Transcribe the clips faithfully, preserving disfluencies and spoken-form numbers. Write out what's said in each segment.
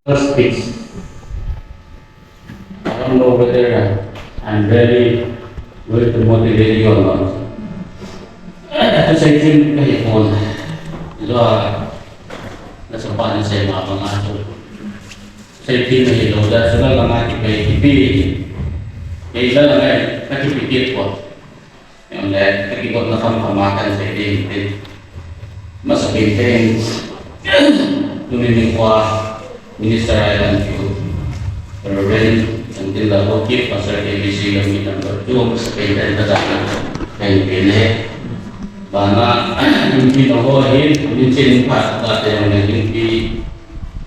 First speech. I don't know whether I'm really going to motivate you or not. Thusei thim kahi pon. Jua, na sapa ni sei ma banga chu. Thusei thim nahi lou jeh chun langa kipe kipe. Kei langa kakipe kit pon. Em le, kakigotna khamkham a kahin sei ding ahi. Masapen in, tuni nikho a Minister Island chu, Reverend Santin Labo, Chief Pastor K B C Gangmi number two, masapen in kajahna kahin pe e. Bana, inpi ho hin, min chen phat tate jong le inpi,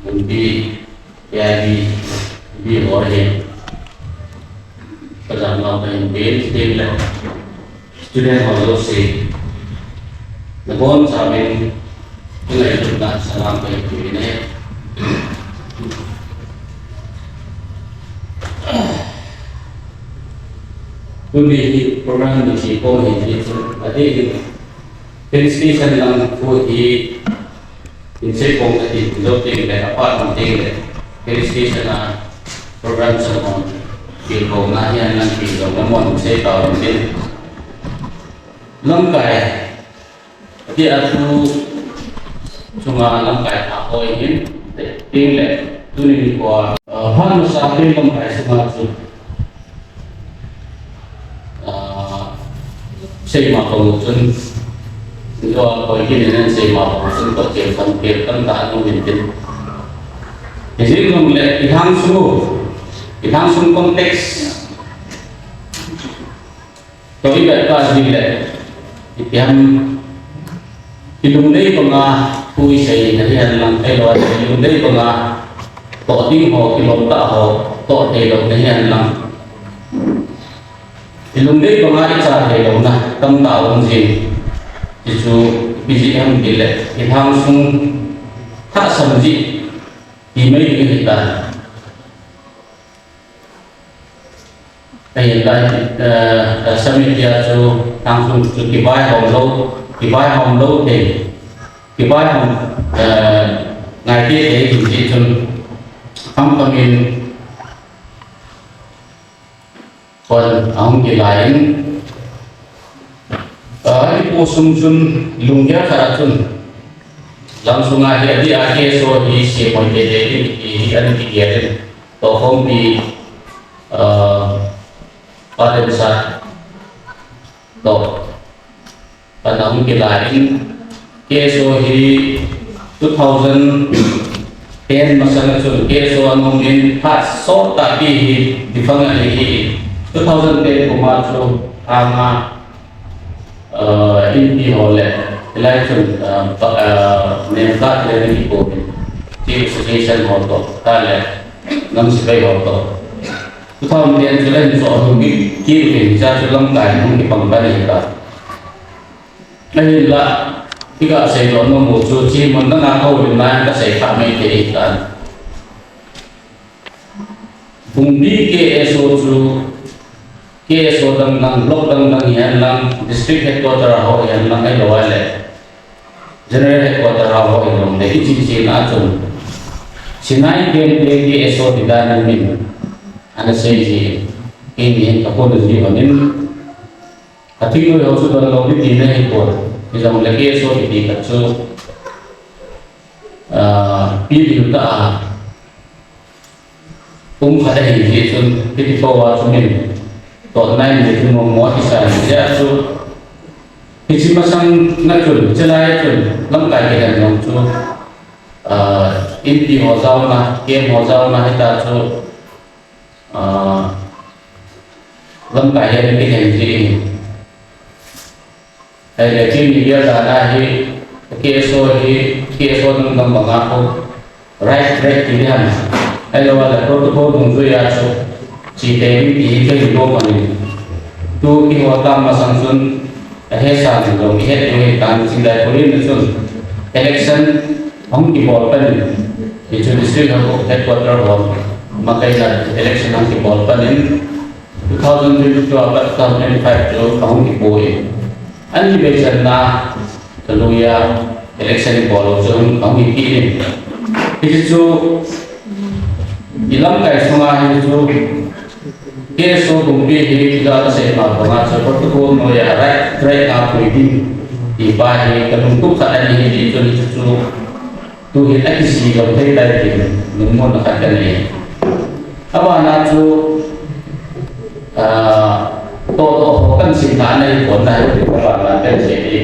inpi, K I V B ho hin. Kajahna kahin pe in, student ho jouse. Nabonchauvin, kangailutna salam kahin pe in. Tuni hi program ni chi kong hi chi chu, adeh in, felicitation lang thu hi, Insei kong kati, jou teng le, aphat um teng le, police station a program sung hon, tilkhouna hihen lang tilkhouna mun sei tao in tin. Lamkai, ati atu chunga lamkai tha hoi hin, teng le, tuni nikho a, ah, phat masa pen lamkai sunga chu. Ah, seima kong chun, jo a koi kin in seima kong chun, ko che kong che tam ta nu min tin. Ijin nung le, i hang sung, i hang sung context. To i bet pa ji le, i pian Ilungdei banga thu isei na hihen lang, ahilou le ilungdei banga toh ding ho, kilom tah ho, toh thei lou na hihen lang. Ilungdei banga icha thei louna tamtah um jin. Hichu ipi jeh ham tile, ilhang sung thahsan jeh ti mai ding ahi tai. Ahin lai, eh, eh, summit tia chu, thang sung chu kivaihom lou, kivaihom lou thei, kivaihom, eh, ngai thei thei ti chun, khamkham in, Kon ahung kilai in, ah, ipu sung chun lunggel khat a chun, lang sunga hi adeh a K S O hi semhoi tete ding hi, hi an kigel in, tohkhompi, ah, Pa Lemsa toh, pan ahung kilai in, K S O hi two thousand ten masang a chun K S O ana um in, phat sot tahpi hi defunct ahi hi. Two thousand ten kum a chu anga, uh, Inpi ho le, hilai chun, uh, pa, uh, Nemka le ni ko, Chief Association ho toh, ta le, nam sepai ho toh. Two thousand ten chu le hin so hung ki, ki ru hin cha chu lamkai hung kipang pan ahi ta. Ahinla, iga seidoh nom u chu, chi mun dang a houlimna in kasei kha mai thei ahitan. Pumbi K S O chu, K S O dang dang, block dang dang hihen lang, district headquarter a ho hihen lang, ahilou le General headquarter a ho hihen lang, le kichi chi na chun, Sinai Camp te K S O ti dan in min ana sei ji, kei ni hin kapon ji honin, Athing noi ho chu donlou ding tina hipon. Hijongle K S O kiti khat chu, ah, pilhiu tah a um khat ahi jeh chun, hiti ho a chu min totna in le chu mo mo kisa jeh a chu, hiche masang a chun, chulai a chun, lamkai kidang jong chu, ah, Inpi ho jaona, K M ho jaona hita chu, Ah, lamkai hi ana kikhen ji. Ahile, kini gel dan a hi, K S O hi, K S O dang dang banga khu, right track ti ding ham. Ahilou le, protocol dungjui a chu, chi te ding ti hi kahin bol pan in. Tu kihou tam masang chun, Ahe sa jong ihet diu ahitan, chingdai poli na chun election ahung kibol pan in, hichu district ho headquarter ho makaina election ahung kibol pan in, two thousand twenty-two apat two thousand twenty-five chu ahung kiboi. Ani beichanna kaluia election kibol chu ahung kipe in. Hichu ilamkai sunga hichu K S O pumpi hi, kija kasei ma banga chu, protocol noiya right, right a pui ding ti pa hi, kalungtup khat ahi, ti chun chu, chu, tu hi akisi jong thei tai ti, lungmonna khat kanei. Abana chu, ah, to, to, ho kan sim na nei pon na hi, abana kan sei ti.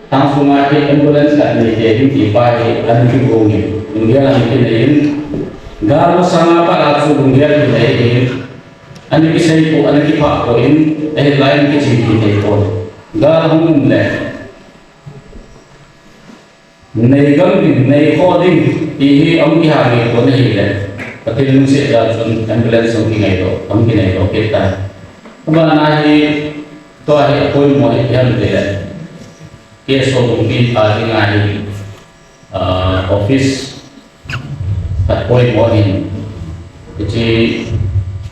Thang sunga hi ambulance khat nei te ding ti pa hi ana kigong in, lunggel ana kinei in, gal masanga pat a chu lunggel kinei in, ana kisei pon, ana kiphah pon, ahinla ana kichim kit thei pon. Gal hung um le, nei gam ding, nei kho ding, ti hi ahung kiha ngei pon ahile, Pathen lungset jal chun ambulance hung kinei doh, hung kinei doh kit tai. Abana hi, tua hi apoimo hi ipi ham itile, K S O pumpi a dinga hi, ah, office khat poimo hin, hiche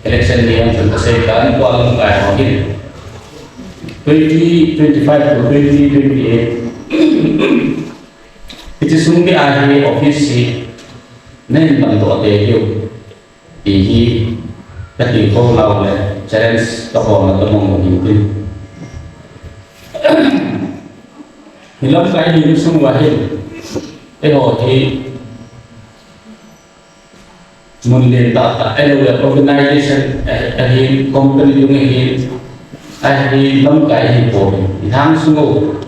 election ni jong chun kasei tan, tua lamkai ho hin twenty twenty-five to twenty twenty-eight, hiche sung beh a hi office hi nahin damdoh tei diu. Ti hi kati kho lou le, challenge kakhom na kamong u hin tin. Hi lamkai hi sung uva hin, eiho hi mun lentah tah, ahilou le organization, eh, ahin, company jong ahin, ahin lamkai hi po, i thang sung u,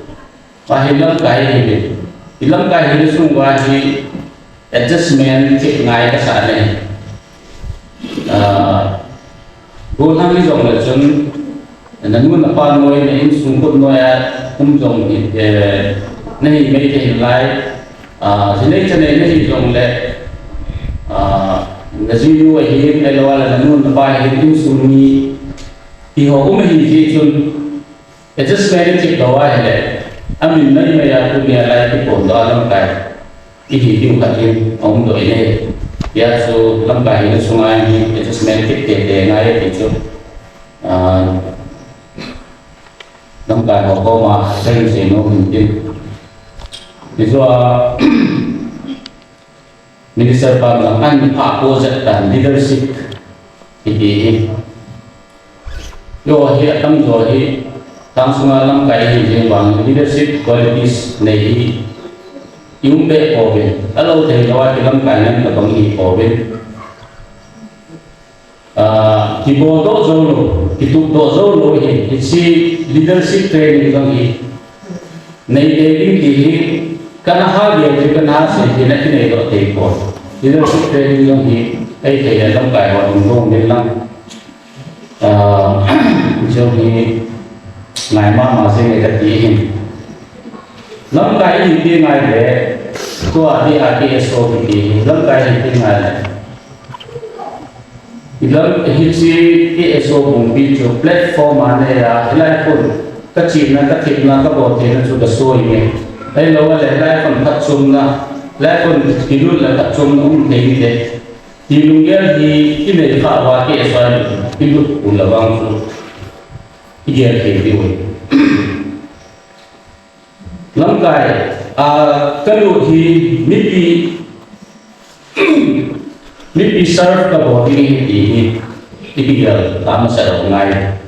ahin lamkai hi, i lamkai hi sung uva hi, Adjustment thip ngai kasa ne. Ah, gollhang hijongle chun, nanu napa noi, na insung kut noi a um jong hi, eh, nahi mai thei lai. Ah, jinei chanei nahi jongle, ah, najinu ahin, ahilou le nanu napa ahin, insung mi, ti ho um ahi jeh chun, Adjustment i thip lou ahile, amin maimai a tunia lai kiphondoh a lamkai ihi diu khat in aumdoh in ahi. Hijeh chun lamkai hina sunga hi adjustment thip teitei ngai ti chu, ah, lamkai ho koma kahin seinom in tin. Hijeh a, Minister pan jong ahin phah po jeh tan leadership kiti hi. Keiho hi atamjo hi, Lhangsunga lamkai hi jeng vang leadership qualities nei hi i um be pouvin, alou thei lou a kilamkai ngen tabang hi pouvin. Ah, kibol doh jou lou, kitup doh jou lou hi, hiche leadership training jong hi, nei te ding ti hi, kana ha gel ti, kana ha sei ti na kinei doh thei poi. Leadership training jong hi, ei thei le lamkai ho ding jong ding lang. Ah, jong hi, ngai mama jeng e kati hin. Lamkai hi ti ngai le, tua dia K S O kiti hi, lamkai hi ti ngai le. Ilam hiche K S O bungpi chu platform a nei a, hilai khun kachena, kathepna, kabol theina chu kasoi nge. Ahilou le, hilai khun phatchomna, hilai khun kilut le phatchomna um thei nge. Ti lunggel hi inei kha uva K S O a ilut u le vang chu igel thei diu ahi. Lamkai, ah, kalut hi mipi, mipi serve kabol ding ahi ti hi, ipi gel, tama sa dau ngai.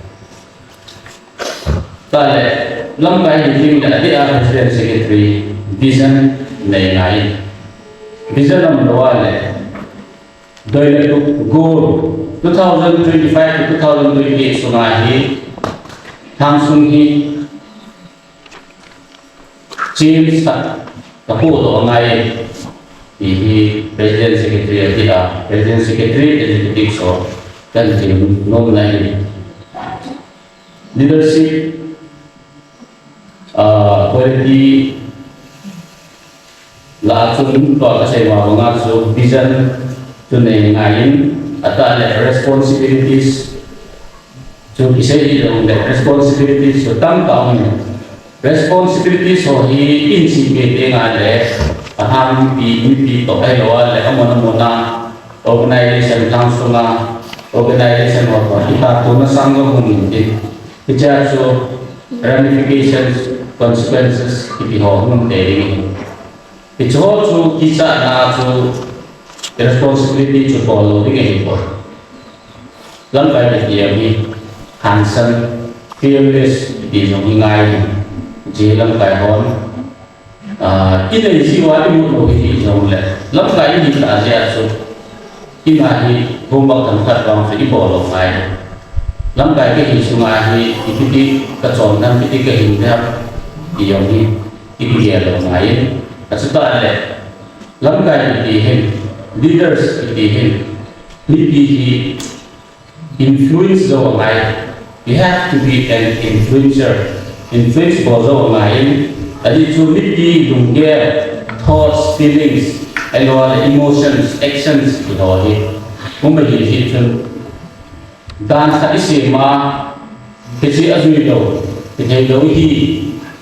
Tale, lamkai hi ding le, adia President Secretary, vision nei ngai. Vision lam lou a le, doi le tu goal, two thousand twenty-five to two thousand twenty-eight sunga hi, Lhangsung hi, change khat kapoh doh angai, ti hi President Secretary atia, President Secretary Executive so, kan ti nom na hi. Leadership, ah, quality, lah a chun tua kasei ma banga chu vision chu nei ngai in, atah le responsibilities chu kisei hi jong le responsibilities chu tamtah um in. Responsibilities ho hi in chi pe te ngai le, aham pi, mipi toh ahilou le, amon amon a, organization Lhangsunga, organization ho toh, hita tuna sang jong hung in tin. Hichea chu ramifications, consequences, kiti ho hung te ding. Hiche ho chu kichatna chu responsibility chu bol lou ding ahi poi. Lamkai kiti hi hansan, fearless kiti jong hi ngai. Hiche lamkai hon, ah, inei jiu a imut lou hi ti jong le. Lamkai ihi tah jeh a chu. Ina hi homework themkhat vang chu ibol lou ngai. Lamkai kahi sunga hi, ipi ti kachon ham, ipi ti kahin ham, ti jong hi, ipi gel lou ngai. Achutah le, lamkai kiti hin, leaders kiti hin, mipi hi influence jou angai. You have to be an influencer. Influence bol jou angai in, ajeh chu mipi lunggel, thoughts, feelings, ahilou le emotions, actions, ti ho hi. Kum ahi hi chun. Dan khat isem a, hiche ajui lou, hithei lou hi,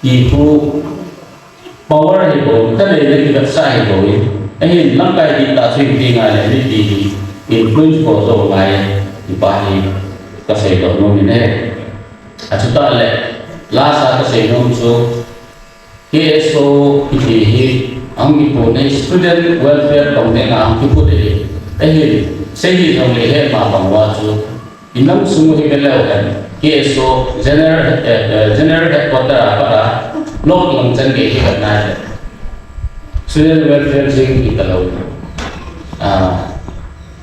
ti khu power hi bou, khanei le kivetsah hi bou in. Ahin lamkai dihtah chu hin ti ngai le, mipi hi influence bol jou ngai, ti pa hi kasei doh nom in ahi. Achutah le, last a kasei nom chu, K S O kiti hi, ahung kiphut nei student welfare tong ding a ahung kiphut ahi. Ahin, sei hi jong le he ma bang uva chu, Inam sung hi veleu hen, K S O General, eh, eh, General Headquarter a pat a, block lang chan gei hi kan nai le. Student welfare jing hi ta lou. Ah,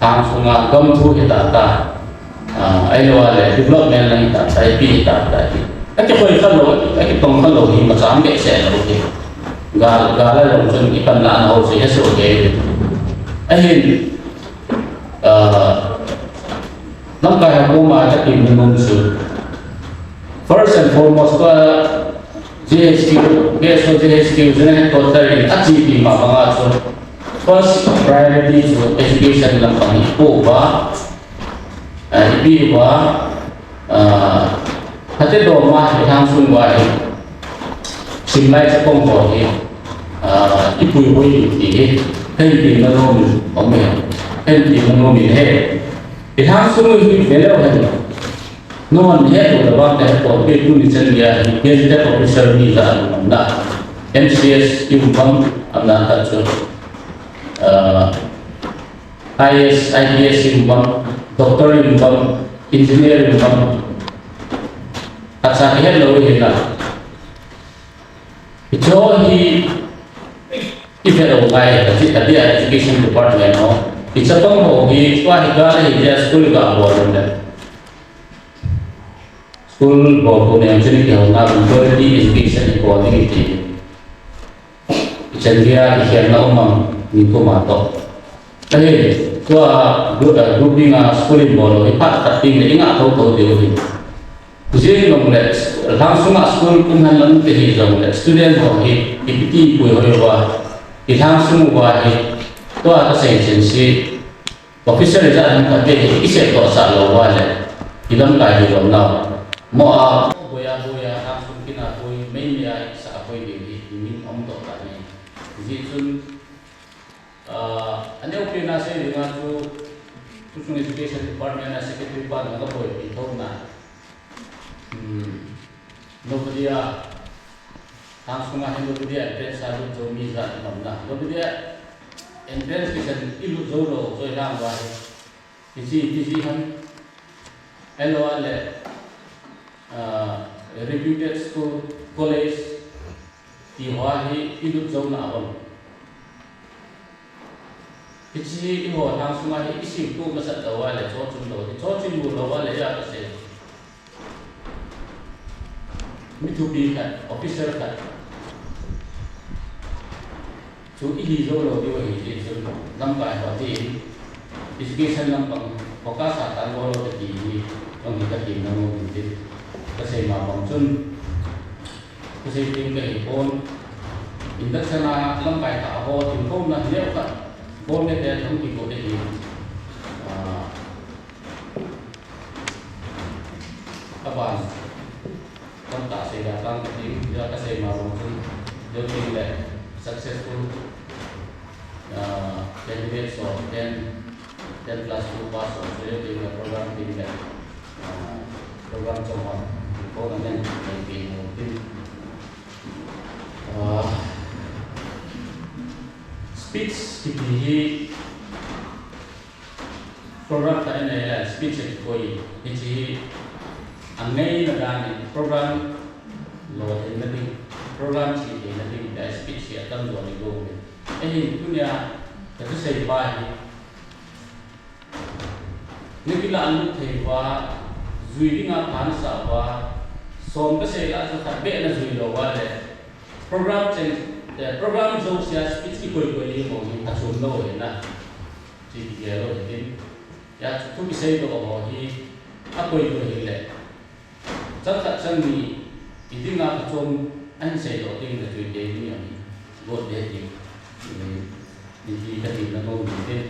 Lhangsunga gam thu hi ta ta. Ah, ahilou le development lang hi ta ta, ipi hi ta ta hi. Akikoi kha lou, akitong kha lou hi macham behseh lou hi. Gal, gal a lou chun ipan na ho se he so ke. Ahin, ah, Lamkai ho koma katim nom chu. First and foremost, ka J H Q, K S O J H Q, General Headquarter in achepi ma banga chu. First priority chu education lampang ipi uva, ah, ipi uva, ah, Hate doma hi Lhangsunga hi, simlai chapang ho hi, ah, ipuipui ti hi, hei ti na nom, om hi, hei ti na nom in he. Lhangsunga hi veleu hen. Nuan he ko da bang te ko pe tu ni chen ya hi, gazetted officer ni la nom na. M C S i um bang, am na ta chu. Ah, I A S, I P S in bang, doctor in bang, engineer in bang, Sa kihet lou hi la. Hicho hi i vet lou ngai, ka ti, ka ti a Education Department ho. Hichapang ho hi, tua hi ka le hi dia school ka bol le. School bol ko ne chini ki ho na quality education ko ni ti. Chan dia i khelna um ang ni ko ma to. Ahi, tua group, eh, group dinga school in bol hi phat khat ding le i ngah tho tho diu hi. Jing long le, lhang sunga school kum han lam te hi jong le, student ho hi, i piti pui hoi uva, i lhang sung uva hi, tua ka sei chen si, officer i jat han khat te hi, i sep toh sah lou uva le, i lamkai hi lom nau. Mo a, boya, boya, lhang sung kina pui, mei mei a, i sa pui ding hi, i min om toh ta ni. Ji chun, Ah, aneo pen a sei dinga chu, Tuichung Education Department a Secretary pa na ka boipi thona. Hmm. Novodia, lhang sunga hin Novodia entrance a lut jou mi jat i um na. Novodia entrance kisan i lut jou lou, joi lang uva hi. Hichi, hichi han. Ahilou le, ah, reputed school, college, ti ho hi i lut jou na a um. Hichi hi i ho lhang sunga hi i sim tu masat lou uva le, cho chun lou, cho chun lou uva le, ya ka sei. Mi thupi khat, officer khat. Chu i hi jou lou diu ahi ti chun lamkai ho din education lampang focus a tan lou lou te ti hi, tong hi ka ti na mu tin ka sei ma bang chun ka sei tin ka hi pon. Induction a lamkai ta ho tin ko na neo ka bol ne te thong ti ko te hi. Ah, Aban, tamtah sei da tang ka ting, ja ka sei ma bang chun, deu ting le successful, ah, candidate so ten, ten plus two pass so, so deu ting le program ting le, ah, program chom hon, ko na nen, nei ting mo ting. Ah, speech kiti hi, Program khat i nei le speech a kikoi, hichi hi a ngeina dan in program lolhinna ding, program chetheina ding, tia speech hi atam jo ni gong in. Ahin tunia ka thusei pa hi, na kilah lut thei uva, jui dinga pha na sa uva, som ka sei lah a chu khat beh na jui lou uva le, program cheng, eh, program jouse a speech kikoi koi hi mo hi a chom lou hi na. Chi kigel lou hitin, hia chu thu kisei doh ho hi, akoi koi hile, chang khat chang ni, i dinga kachom ahin sei doh ding le chui ding ni ahi, got ding ti, ni, ni ti ka tina mo ni tin,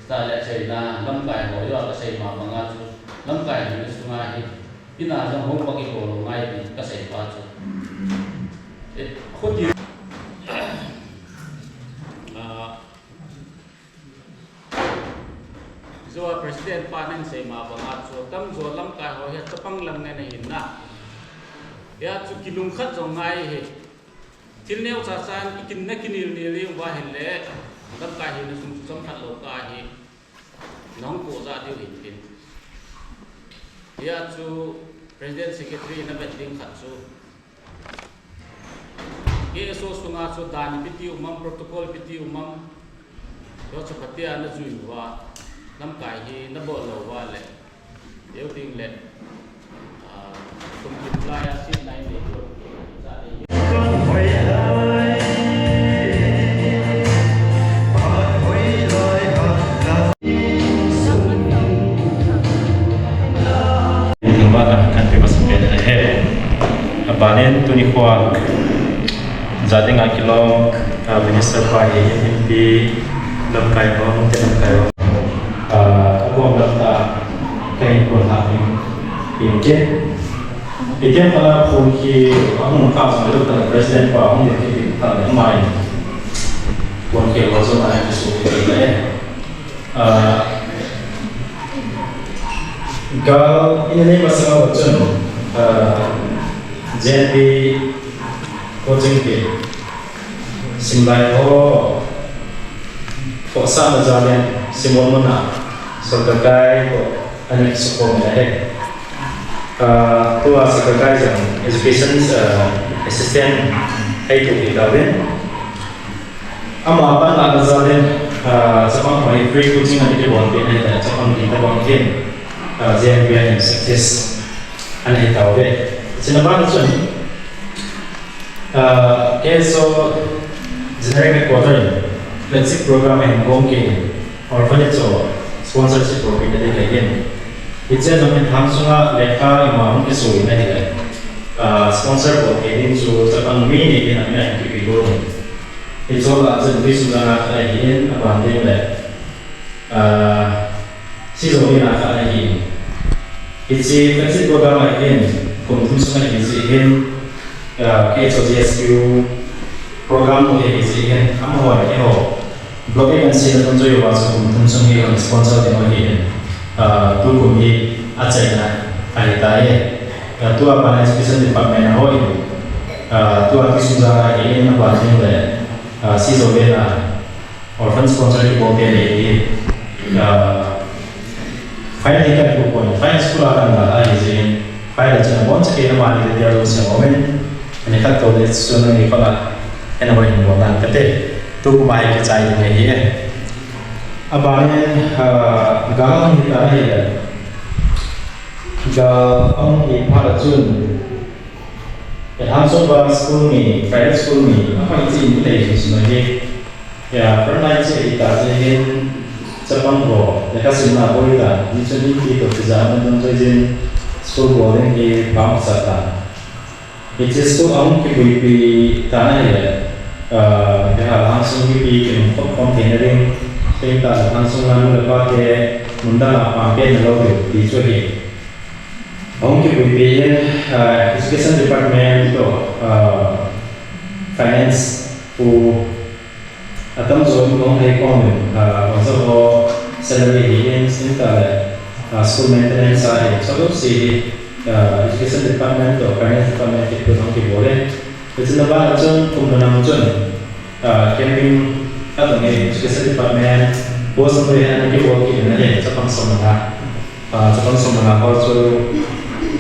ta le achaina lamkai ho joh a ka sei ma banga chu, lamkai hina sunga hi, ina jong homework i bol lou ngai ti ka sei pa chu. E, khuti, ah, Joa President pa nang sei ma banga chu, tamjo lamkai ho hi chapang lam ngen ahin na. Hia chu kilungkhat jong ngai hi. Thil neocha chan i kin na kinil nil ding uva hile, lamkai hina sung chu chomkhat lou ka hi. Nahung ko ja diu hin tin. Hia chu President Secretary na vet ding khat chu. K S O sunga chu dan ipi ti um am, protocol ipi ti um am, hiho chu phatea na jui uva, lamkai hi na bol lou uva le, deu ding le, ah, kum kim lai a seat nai nei diu, cha nei diu. Nungba kan kan pe masa pen ahi. Abanin tuni khoa jadinga kilom, ah, Minister pa hi M P lamkai ho, te lamkai ho. Ah, ako lamta kahin kon ha in ke. Ikem kala phone ki ahung ka sa lo kala President pa hung de ki ta le mai. Kon ke lo so mai so ke le. Ah, gal ina nei masanga uva chun, ah, J N P coaching ke simlai ho, ko sa na jalen simon mona, so ka kai ko ani so ko na he. Ah, tua Sir Kakai jong education, ah, assistant ahi tou kit tauvin. Ama panlahna jal in, ah, chapang ho hi free coaching ana kibol peh in ahile, chapang li tobang hin, ah, J N V I in success ana hi tauve. Chuna ban chun, ah, K S O General Headquarter in flagship program ahin gong kit in, orphanage ho sponsorship ho peina ding ahin. Hiche jong in Lhangsunga lekha ima hung kiso in ahile, ah, sponsor bol thei ding chu chapang mi ni din a min ahin kipe got in. Hiche lah a chun Tuisuljang a khat ahin, aban ding le, ah, Sijolen a khat ahin. Hiche flagship program ahin, kum thum sung ahi jeh hin, ah, K S O G S Q program u ahi jeh hin, amaho le keiho block a kan sena tun chu eiho a chu kum thum sung hi hung sponsor ding u ahin, ah, tukum hi achaina ahitai. Ah, tua ban Education Department a hon, ah, tua Tuisuljang a ahin, aban ding le, ah, Sijolen a orphan sponsor kibol te nei hi, ah, file hi kan pu pon, file school a kan la ahi jeh in, file a chun aboncha kei na mani detail jong seh umin, ani khat tou le chun ani khat la, ana hoi hin bol nan kate, tukum a hi kichai ding ahi e. Aban in, ah, gal hung hi ta ahile, gal ahung hi phat a chun, Lhangsunga school ni, private school ni, ahoi chi ni lei jing jing ahi. Ya, front line che hi ta jeh hin, chapang ho, lekha simna boi ta, ni chun ni ti to ti ja, mun dong choi jin, school bol ding hi pam sa ta. Hiche school ahung kipuipi ta ahile, ah, keiho Lhangsung mipi kin khop khom theina ding, teng ta Lhangsung a nu le pa te, mun dang a pang pen na lou ding ti chu ahi. Ahung kipuipi in, ah, Education Department toh, ah, Finance pu atamjo in ahung hei khom in, ah, oja ho salary hi in, chuteng tale, ah, school maintenance a hi, chuteng jouse hi, ah, Education Department toh Finance Department kiti ahung kibol in. Hiche na ban a chun kum na nam chun, ah, camping a tung in Education Department post noi hi ana kibol kit in ahi, chapang som le nga. Ah, chapang som le nga ho chu,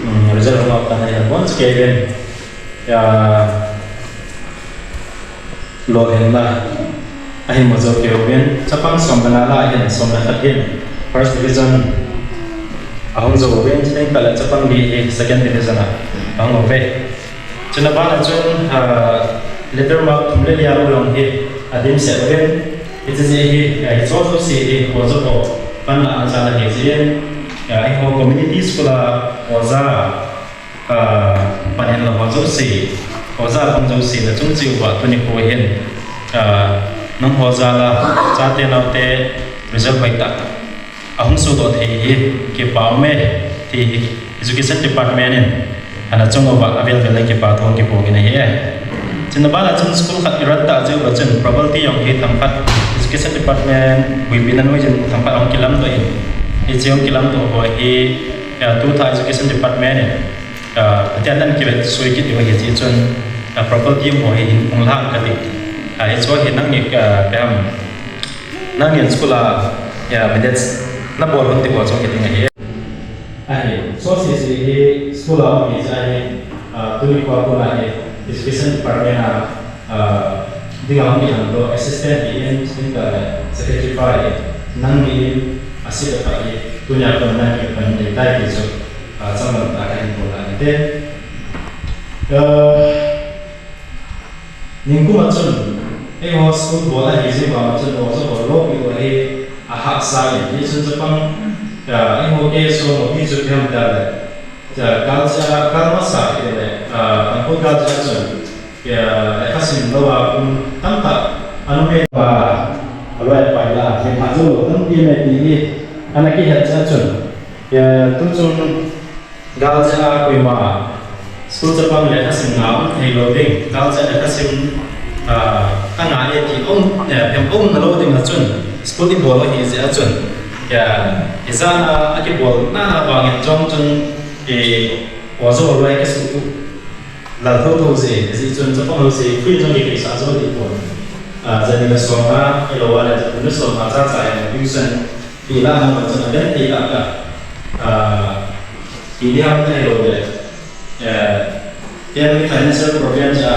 um, result hung out tan ahi, aboncha kei uvin. Ya, lolhinna ahin mu jou kei uvin, chapang som le nga lah a hin, som le khat hin first division ahung jou uvin, chuteng tale chapang li hi second division a ahung uve. Chuna ban a chun, ah, letter mark thum le li a u jong hi adimset uvin, hiche jeh hi, ah, hiche jouse hi oja ho panlahna jal ahi jeh in, ah, eiho community school a oja, ah, pan in la ho jouse, oja pang jouse na chung cheh uva tuni kho hin, ah, nangho jal a chate naote result hoitah ahung sodoh thei hi kipa ume, ti hi Education Department in ana chung uva avel vel in kipa thu kiphong in ahi. Chuna ban a chun school khat i run tah jeh uva chun property jong hi themkhat Education Department boipi na noi jin themkhat ahung kilamdoh in, hiche ahung kilamdoh ho hi, eh, tu tha Education Department in, eh, atian nan kivet soi kit diu ahi jeh chun, eh, property ho hi hin hung lhang kati. Ah, hiche hi nangni, eh, ipi ham, nangni school a, ya, manage na bol hon ti bol chong kiti ahi. Ahi, so sese hi school a um hi jeh ahi, ah, tuni kho a kon a hi, Education Department a, ah, ding a um hi ang to, assistant hi in, in ka le, secretary pa hi, nangni in, a sep a hi, tuni a kon a hi, kan ni tai ti chu, ah, chang ta ka hin bol a ni te. Ah, Nikum a chun, eiho school bol ahi jeh vang a chun, oja ho loupina hi ahahsa in, hichun chapang, ah, eiho K S O mipi chu ipi ham itile, ah, gal jeh a, gal masa kit le, ah, Tangkhul gal jeh a chun, ah, lekha sim lou a kum tamtah, a numei pa, a loi a pai la, sim pha jou lou tampi me ti hi, ana kihet jeh a chun, ah, tuchung, Gal jeh a koima school chapang lekha sim nga um thei lou ding, gal jeh a lekha sim, ah, a nga e ti um, eh, phem um na lou ding a chun, school i bol u ahi jeh a chun, ya, i jana a kibol na na vang in jong chun, i, oja ho loi kisuh u lal tho tho jeh, jeh chun chapang ho jeh, free jong kikei sa jo ti pon. Ah, jani le som nga, i lou a le, jani le som nga cha cha e, tuition, ti la na chun a ben thei ta ka. Ah, Ki diham te lo de. Eh, family financial problems a.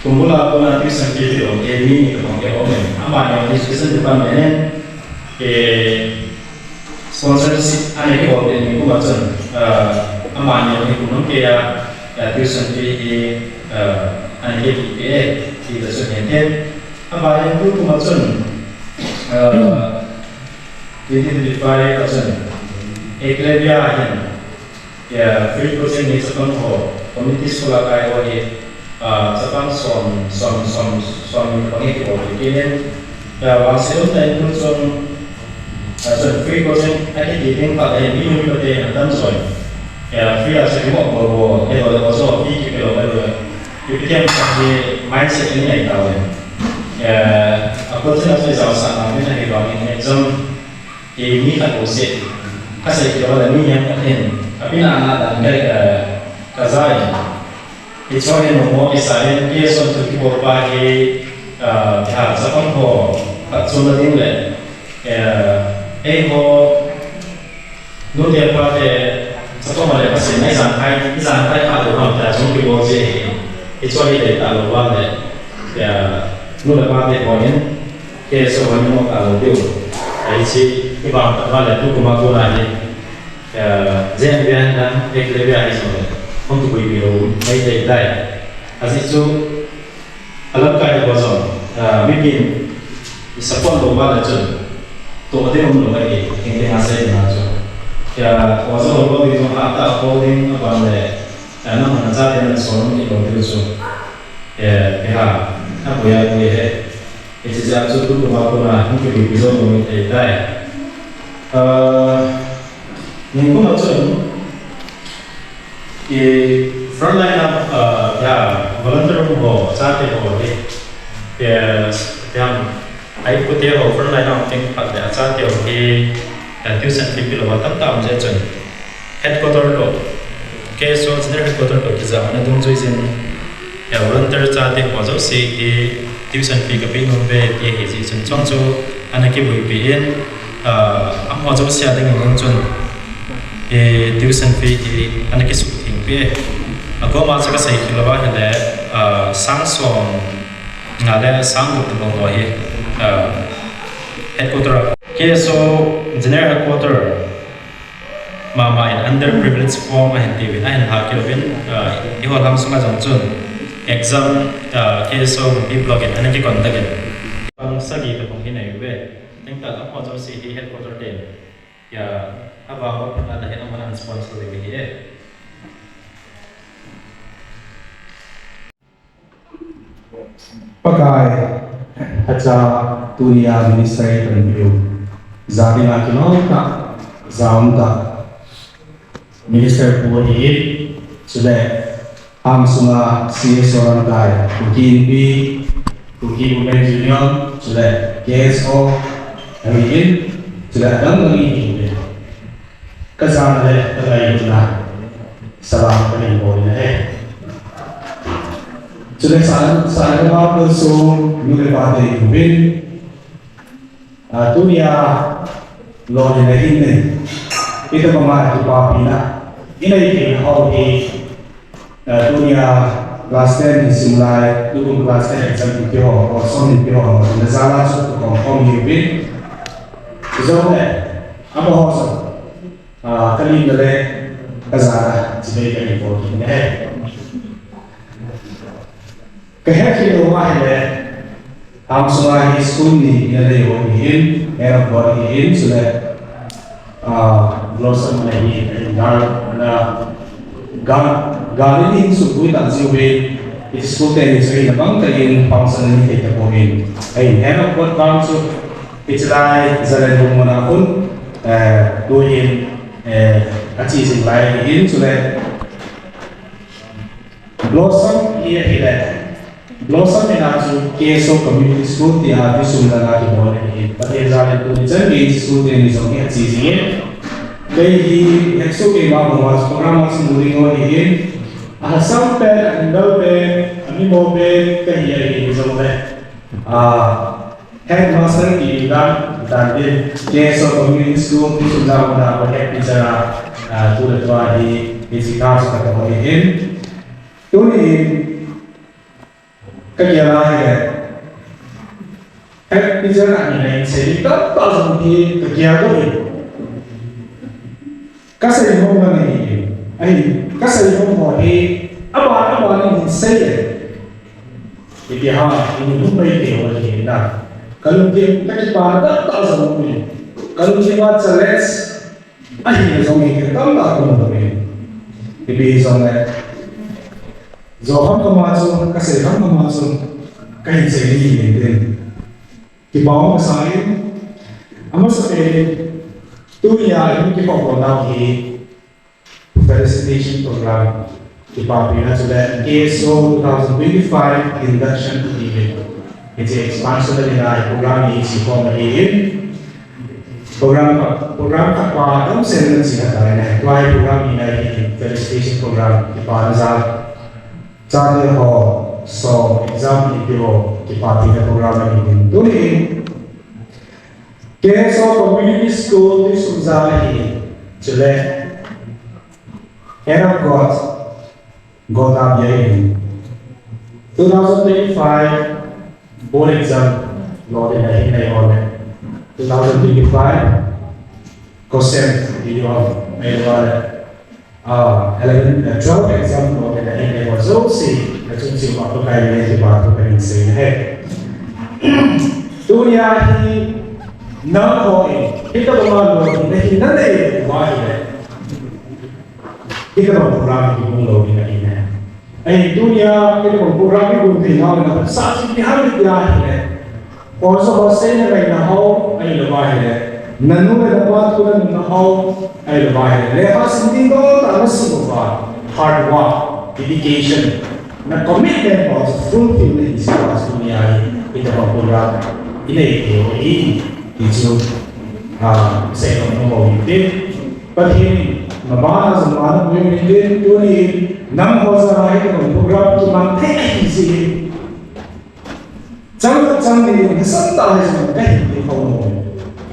Kumbul a kona tuition fee ti lo ke mi ni ka pang ke o men. Ama ni education department en. Eh, sponsorship ane ke o de ni kuma chun. Eh, ama ni ni kuma ke ya, ya tuition fee, eh, ane ke ke, ki da chun ke. Ama ni kuma chun. Eh, twenty twenty-five a chun. Eklavya hin. Ya, free coaching ni chapang ho, community school a kai ho hi, ah, chapang som, som, som, som ni pang hi ho hi kinin. Ya, vang se um na in chung, ah, chun free coaching a ki ti ding pa le, mi mi pa te na tam soi. Ya, free a se mo mo mo, e ho le ho so, pi ki ke lo le lo. Pi ki tiam sa ni mindset ni ai ta le. Ya, a coaching a se sa sa na ni na hi vang ni exam. Kei mi khat bou seh, ka sei kei le mi hiam khat hin, a pina ana dan kai ka, ka za in. Hiche hin mo mo kisa in, kei son tu kibol pa hi, ah, ha, chapang ho, khat chunna ding le, eh, eiho, nu te pa te, chapang ho le ka sei, nai zang kai, i zang kai kha lou ham ta chung kibol je hi. Hiche hi le ta lou va le, eh, nu le pa te ho hin, K S O hon mo ka lo diu. Ai si, i bang ta ba le tu kuma ko na ni. Eh, zen bian dan, ek le bian ni so le. Hon tu kui bi lo, mai te dai. A si chu, a lam kai ko so. Ah, mi bin, i support lo ba le chu. To de um lo ai, ken ken a se na chu. Ya, ko so lo bi so ha ta ko ding a ba le. Ya, na na cha de na so lo ni lo diu chu. Eh, ya, a ko ya ko he. Hiche jeh a chu tu kuma kona hung kibi pi jo mo ni tei tai. Ah, ni kuma chun, i frontline a, ah, ya, volunteer ho, chate ho hi. Ya, ya, ai pute ho frontline a ting pat le chate ho hi, ya, tuition fee pi lou va tam tam je chun. Headquarter toh, K S O General Headquarter toh kijana dungjuiyin, ya, volunteer chate ho jouse hi tuition fee kape nom uve ti hi jeh chun chong chu ana kibuipi in, ah, amaho jouse a dingin chun, eh, tuition fee hi ana kisuhtheng pi. Akoma chu kasei kit lou va hile, ah, sang som nga le sang gup bang ho hi, ah, headquarter, K S O General Headquarter, mama in underprivileged form ahin tiuvin, ahin lha kit uvin, ah, eiho lhang sunga jong chun exam, ah, K S O Hungpui block in ana kiconduct in. Pang sagi tabang hi nei uve. Tengtah lam ho jouse hi headquarter ten. Ya, ava ho phat a hin aman sponsor uve hi e. Pakai, acha tunia minister ipan piu. Jadinga kilom ta, jaum ta. Minister pu hi, chule, hang sunga C S O Lamkai, Kuki Inpi, Kuki Women Union, chule, K S O, ahin, chule, adang dang hi. Kajana le kangailutna salam kahin bol in ahi. Chule sa, sa le ma ko so nu le pa te uvin. Ah, tunia lou hin le hin ne. Ita mama tu pa pina. Ina i pina ho hi. Ah, tunia class ten hi sim lai, tukum class ten exam hi pi ho, or som hi pi ho, na jala chu tu kom kom hi uvin. Jong le, amaho so. Ah, kalim le, kajana, chibai kahin bol kit in ahi. Kahet kit lou ma hile, hang sunga hi school ni ina nei ho hin, Hand of God hi hin, chule, ah, Blossom na hi, gal, na, gal, gal ni hin sukui tan jiu hin, hi school te ni chu hin, abang te hin, function ni te te po hin. Ahin, Hand of God bang chu, hiche lai, Zalen hung muna hun, eh, tu hin, eh, achi jing lai hin, chule, Blossom hi ahile. Blossom hi na chu K S O Community School tia tuition langa kibol ahi. Pathen jal in tuni chan gei school teni jong hi ache jing in. Kei hi hekso keima bang uva program a chu mu ding ahi. Ahasam pen, ahindal pen, amimo pen kahi ahi jong le. Ah, Headmaster ki dan, dan din, K S O Community School, ki sun jao na ko head teacher a, Ah, tu le tua hi, hiche ka chu ka tong ahin. Tuni in, ka gel a ahile, happy journey ahi in sei, tamtah jong hi ka gel ahin. Ka sei nom ngai ahi. Ahin, ka sei nom ho hi, aban, aban in hin sei e. Ipi ham, i lungthim mai thei ho ahi na. Ka lungthim, ka kipana tamtah jong aum in. Ka lungthim a challenge ahi jong hi tamtah ka mu ahi. Ipi hijongle, jo kham kham a chu, ka sei kham kham a chu, ka hin sei ding ahi. Kipah masa in, amasa pen in, tunia i kipah nau hi, felicitation program, kipapina chule K S O two thousand twenty-five induction event. Hiche expansion a dinga program hi hiche form ahi in. Program khat, program khat pa damsel in chi khat ahi ne. Tua hi program hi ahi in, felicitation program, kipana jal. Chate ho, som, exam ipi ho, kipapina program ahi in. Tuni in, K S O Community School, Tuisunjang ahi, chule, Hand of God, Gota Bia in, two thousand twenty-five board exam, lo ding ahi nei ho le, two thousand twenty-five, COSEM, video, nei ho le, Ah, eleven, uh, twelve exam lo ding ahi nei ho jouse, nachung cheh uva Pakai min in kipathu kahin sei ahi. Tunia hi nangho in, hitobang a lolhinna hi nanei uva ahile, hitobang program hi kibol lou ding ahi ne. Ahin tunia, hitobang program hi kibol thei nau le, naphatsah chu ipi ham itia ahile, Oja ho seina ngaina ho, ahilouva ahile, nanu le napa thu nanuna ho, ahilouva ahile, lekha sim ding dol tah nasim uva, hard work, dedication, na commitment ho chu fulfill nahi jeh uva chu tunia hi, hitobang program inei thei u ahi, ti chu, ah, seinom nom u hinte. Pathen in, mabana jong mapna boh in tin, tuni in, nangho jal a hitobang program kimang thei ahi jeh in. Chang khat chang ni in, hasan tah a jong kahin ti khom u.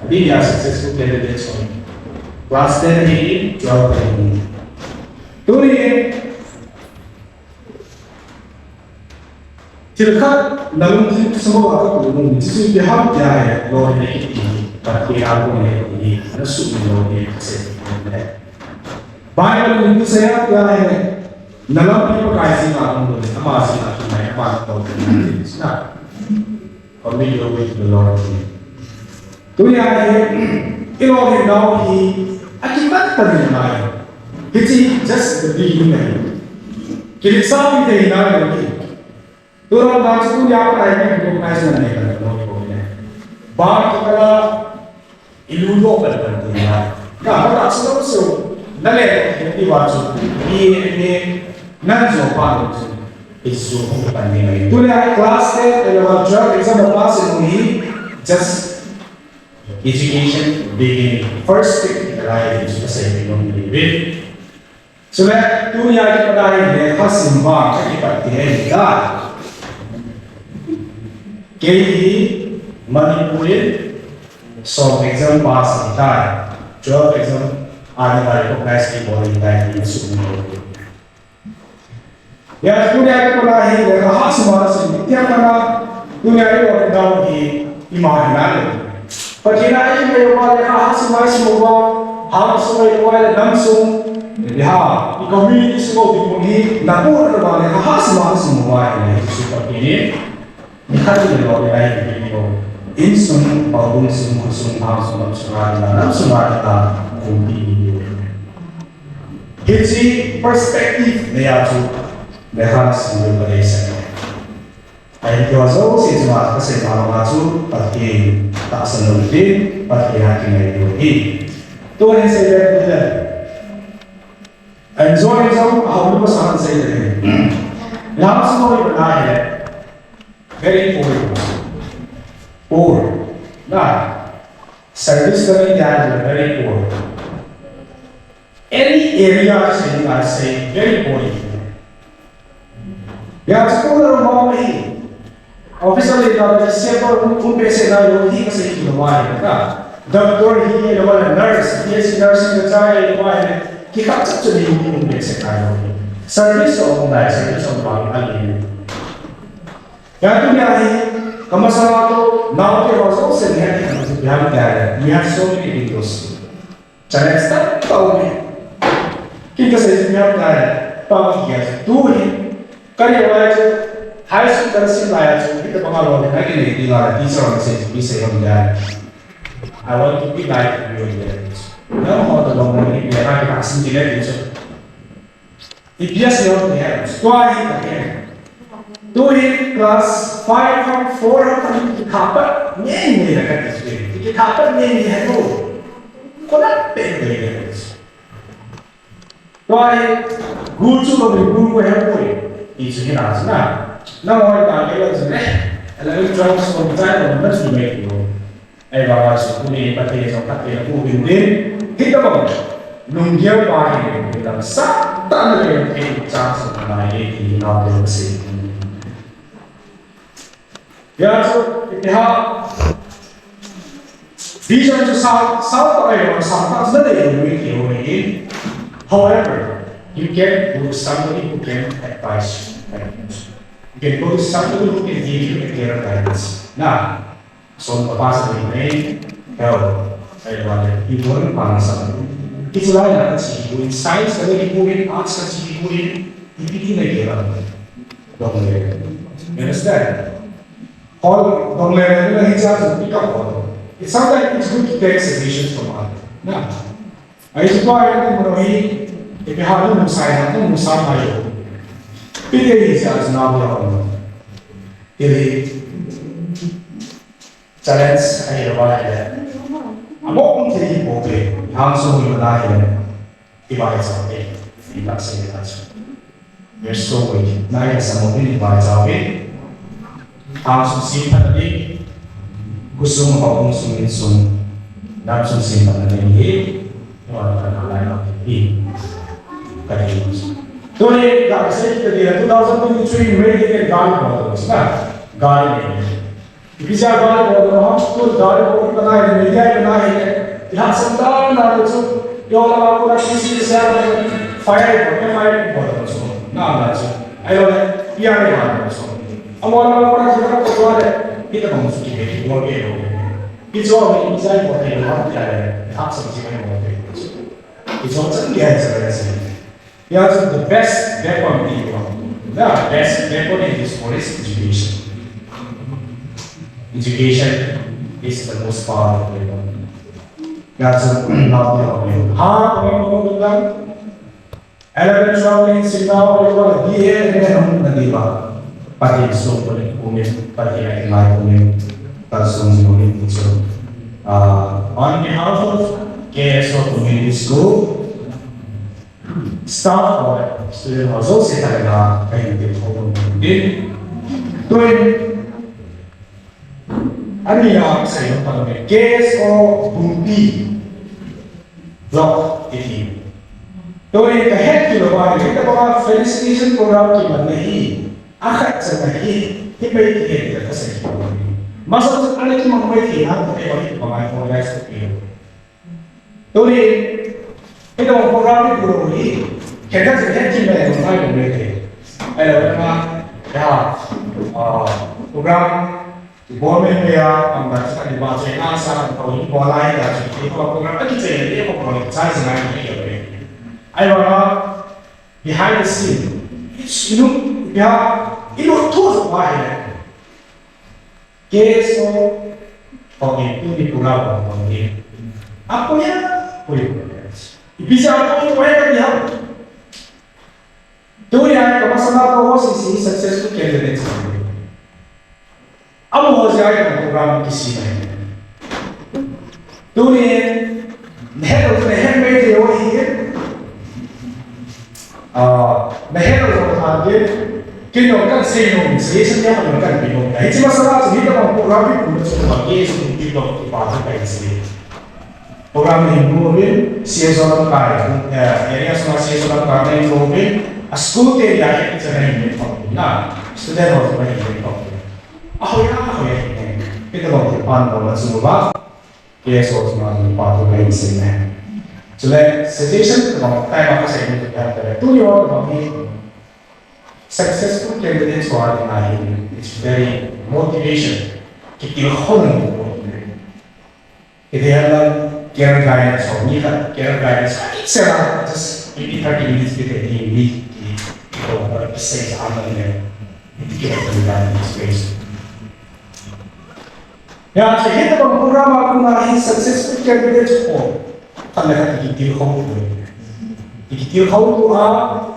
Adeh a successful candidates ho. Class ten ahin, twelve ahin. Tuni in, thil khat nalungthim sung uva kapu nom, chuchu ipi ham tia ahile, lolhinna kiti, Pathen a kon ahi ti, nasuhmil lou ding kasei nom e. Bible in ipi asei ham tia ahile, nalampi Pakai jeng a hung lou ding, ama jeng a hung lou ding, ama jeng a hung lou ding, na. Commit your way to the Lord. Tunia hi, ilolhin nau hi, akipat pan in ngai. Hiche just the beginning ahi. Kiletsahpi thei nai lou hi. Turam dan chu tunia pat a hi recognize nanei kan lou hi bou ne. Bang chu kala ilu doh pan pan ti na. Ka ma ta chu lou so. Na le ti wa chu. Ni ni nan jo pa lou chu. Isu pan ni ngai. Tunia class ten, level twelve exam pass in hi just education beginning. First step in life is to say we don't believe it. Chule, tunia kipat a hi lekha sim vang kakipat thei ahi tai. Kei hi Manipur in som exam pass ahi tai. Twelve exam a dinga recognize kibol ahi tai ti sum. Hia tunia kipat a hi lekha hah sim a sim, itia pat a tunia ilolhin nau hi ima hi nai. Pathen a ikipe uva lekha hah sim a isim uva, hah sim a isim uva le nam sung, iha, i community sung uva ding mun hi, na pu na uva lekha hah sim a isim uva hi, Jesu Pathen in, nikhat le lolhin nai hi, insung, houbung sung, khosung, hang sung, nam sung a, nam sung a, kumpi hi. Hiche perspective nei a chu, lekha sim u kadei sah e. Ahin tua jouse chunga kasei ma ma chu, Pathen tahsan lou ding, Pathen a kingai lou ding. Tuhin sei le, enjoy jong, ahao lou masa sei le. Lam sung lou na he. Very poor. Poor. Na. Service coming there, very poor. Any area, say, I say, very poor. Ya, school or mommy. Officer le na, the shepherd, who, who pay say na, you, he say, you know, why, na. Doctor, he, you know, why, nurse, he is nursing the child, why, Kikhat chat chu ni ni um behseh ngai lou. Service a um lai, service a um vang a ni. Hia tunia hi, ka masanga toh, naote ho jouse ni a ti khan chu ipi ham tia le, we have so many windows. Challenge tamtah um e. Ken kasei chu ipi ham tia le, pang kia chu tu hi. Ka realize chu, high school ka sim lai a chu, hitobang a lolhinna kinei ding a, teacher hon sei chu, mi sei hon tia le. I want to be like you in that. Nangho tobang nahi tia, ka sim kit le ti chu. Ipi asei ham tia, tua hi kahe. Tu hi class five ham, four ham, kithah pat ngen ngen a kati chu. Kithah pat ngen ngen a tu. Kona pe ngen ngen a kati chu. Tua hi, gu chu lo ni gu ko he poi. Ti chu hina chu na. Nangho target la chu ne. Eleven, twelve, so chai lo na chu mai ti lo. Ahivanga chu tuni Pathen jong phatthei naboh uvin tin, hitobang lunggel pa hi, midang sangtah na leng thei chance nanei e ti naote kasei. Hia chu, ipi ham, vision chu sang, sangtah ahi, sangtah chu nanei lou ding ti ho ahi. However, you can go to somebody who can advise you. You can go to somebody who can give you a clear guidance. Na, Som ka pa sa ni mai, kau, ai wa le, i bon pa na sa. Hichu lai na kachi kibu in, science ka le kibu in, arts kachi kibu in, ipi ti na kila. Dong le. You understand? Hol, dong le, na hicha chu pick up hol. It's sometimes it's good to take suggestions from others. Na. Ahi chu pa ya ni mo hi, ipi ham nu sai na, nu sa mai. Ipi ti hicha chu na ya. Ti hi. Challenge ahi lou va ahile. Amo um thei hi bou ve, hang sung hi mana ahile. I vaichau ve, i tak sei ve ta chu. Verse two ve, na ya sa mo ve, i vaichau ve. Hang sung sim phat na di, gu sung ho, gu sung in sung, nam sung sim phat na di hi, i vaichau ve, i vaichau ve. Ka di. Tuni, ka sei ka di, two thousand twenty-three, ready and God, God, God. Ipi jeh a gari bol ding ham, tu gari bol ding kanai le, media kanai le, ilhahsam dan dan le chu, yo la ma kona sisi le sa le, fire bol, fire bol ding chu, na na chu. Ahilou le, P R bol ding chu. Amahon la ma kona sisi le, ko le, hitobang chu kibol, kibol ke lo. Hichu ipi jeh a bol ding ham tia le, ilhahsam ji mai bol ding chu. Hichu chan gei cha le chu. Hia chu the best weapon ti ho. The best weapon in this war is education. Education is the most powerful weapon. Hia chu nao ti ho. Ha, ko ko ko ko. Eleven, twelve in Singapore, ko ko di he ne hum na di ba. Pathen sung ko ni ko ni, Pathen a ki mai ko ni. Kalsong ji ko ni ti chu. Uh, on behalf of K S O Community School, staff ho, student ho jouse tah a kahin ti khom in. Tuin, ani a sei ho pa me K S O Bumpi Block iti. Tuin kahet kilou va, hitabang felicitation program kiman na hi, akhat cha na hi, hi mai ti he ka sei. Masa cha ana kimang mai ti na, ko te ba hi pa mai ko lai sa ki. Tuni, ito program ni puro ni, kaya sa kaya kimai ko mai ko mai te. Ay, wala ma, ya, ah, program, bol mai mai ya, ang ba sa ni ba sa na sa ko ni bol ai ya, ito program, aki sa ni ko bol sa sa na ni ko. Ay, wala, behind the scene, inu, ya, inu tu sa pa he. K S O, okay, tuni program ho, okay. Apoya, apoya. Ipi jeh a apoya, apoya kati ham. Tuni a, ka masanga ko ho sisi successful candidate. Amaho jeh a ka program kisem ahi. Tuni, nahet lou, nahet mai thei ho hi. Ah, nahet lou jong tha ke, kei jong kan sei nom, suggestion jong kan pe nom. Hiche masanga chu hitabang program hi kum chu ba ke chu ti lou ti pa chu kai sei. Program hi kum uvin, C S O lamkai, eh, area sunga C S O lamkai nei uvin, a school te ya ke cha nei ni pa na, student ho nei pa. A hoiya, a hoiya, hitabang program ho la chu ba. K S O chunga pa thu kahin sei e. Chule suggestion tobang time a kasei ni tobang tale. Tuni a tobang hi successful candidates ho a dinga hi, it's very motivation. Kitilkhou na mo. Iti hala career guidance ho, ni khat career guidance ho, it's a, just maybe thirty minutes kiti ni, ni, ki, ki, ki, ki, Ya, so hitobang program a kona hi successful candidates ho, khat le khat kitilkhou. Kitilkhou tua,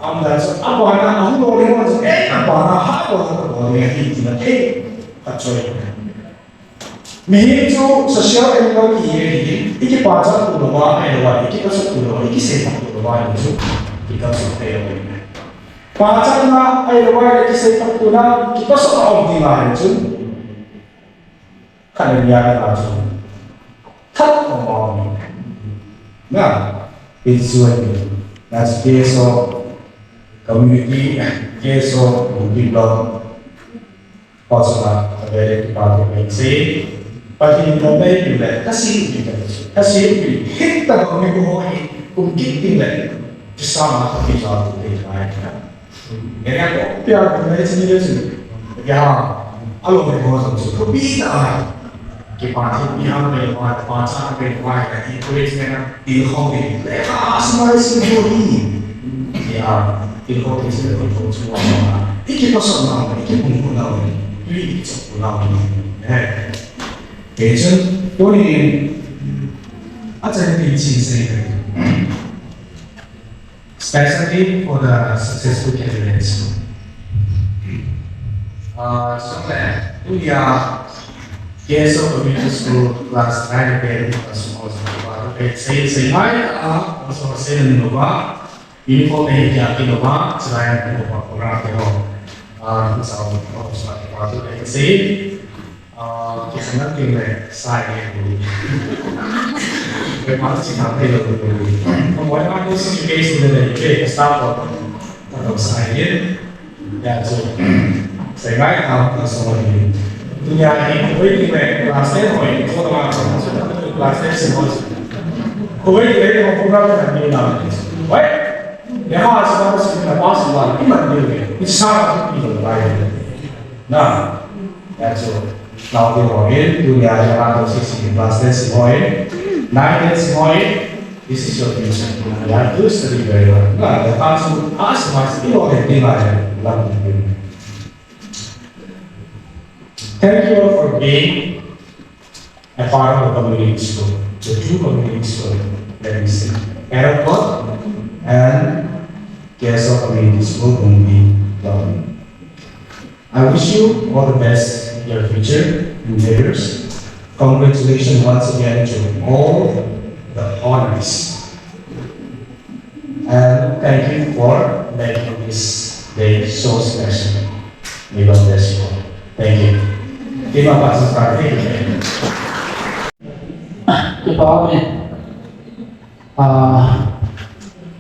aumdan chu, abana, ahung lou le mo chu, eh, abana, ha, ko, ko, ko, le, hi, tina, eh, khat chu. Mihem chu social animal kihi ahi, ikipachat tou louva, ahilou le, ikipasot tou louva, ikiseiphat tou louva, chu, kipasot thei lou. Pachatna, ahilou le, kiseiphat touna, kipasot a um ding ahi chu. Khat le ni a dinga chu. That a um a um. Na, it's when, that's K S O community, K S O people. Pastor, a very department say, Pathen in lomlei piu le, kasih piu le, kasih piu, hitabang ni ko ho hi, kum kit ding le, kisama ka pi sa tu te ngai. Ngene ko pia ko le chini le chini. Ya, alomlei ko ho chu, ko pi ta. Kipathu pi hang pe wa, pachat pe wa, ka encouragement a, tilkhou ding. Lekha asmai sin ko hi. Ya, tilkhou ding sin ko chu wa. Ikipasot nau, ikipumkhum nau, ikichop nau. Eh. Kei chun, tuni, achan tin chin sei. Especially for the successful candidates. Uh, so, uh, we are K S O Community School class nine and ten, uh, so, so, uh, say, say hi, uh, also say the number, uniform, eh, yeah, you know, uh, so I have to go for program, you know, uh, so, so, so, uh, say, Ah, kei khanam kei le, sai le. Kei ma si na kei lo. Ko mo ma ko si kei su le le, kei ka sa ko. Ka to sai le. Ya so. Sai ngai ka ka so le. Dunia ni ko wei kei le, class ten ho, ko ma ko so, class ten si ho. Ko wei kei le, ko program na ni na. Wei. Ya ma sa ko si na pa si wa, ni ma ni le. Ni sa ka ni lo lai. Na. Ya so. Nao te ho in, tunia hi class ten si ho in, nine ten si ho in, this is your future. You have to study very well. Na, the class will ask my skill or the thing I have learned. Thank you all for being a part of the community school, the two community school, let me say, Arrow Club and K S O Community School, Bungbi, Bungbi. I wish you all the best in your future endeavors. Congratulations once again to all the honors. And thank you for making this day so special. May God bless you all. Thank you. Kipah, Pastor Star. Thank you. Kipah, amen. Ah,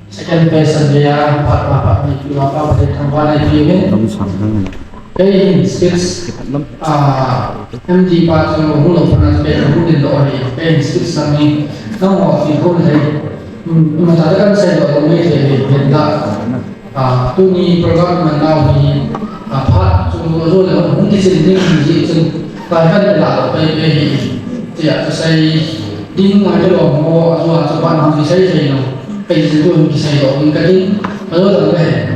second phase a dia, phat, phat, phat, ni, phat, phat, phat, thangvah ni, phat, ni. Lam sang hang na. Kei hin speech, Kipah lam. Ah, M D pa chu hung lou phat na chu kei hung ding lou ahi. Kei hin speech lang hi, nangho ti hung thei. Hmm, ma ta kan sei lou, lou mai thei, thei, thei da. Ah, tuni program man nau hi, ah, phat chu ajo le hung kichen ding hi chun, tai kan la lo pai pai hi. Tia chu sei ding ngai lo mo, ajo a chu ban hung kisei sei lo. Pai chu hung kisei lo, hung ka ding. Ajo le he.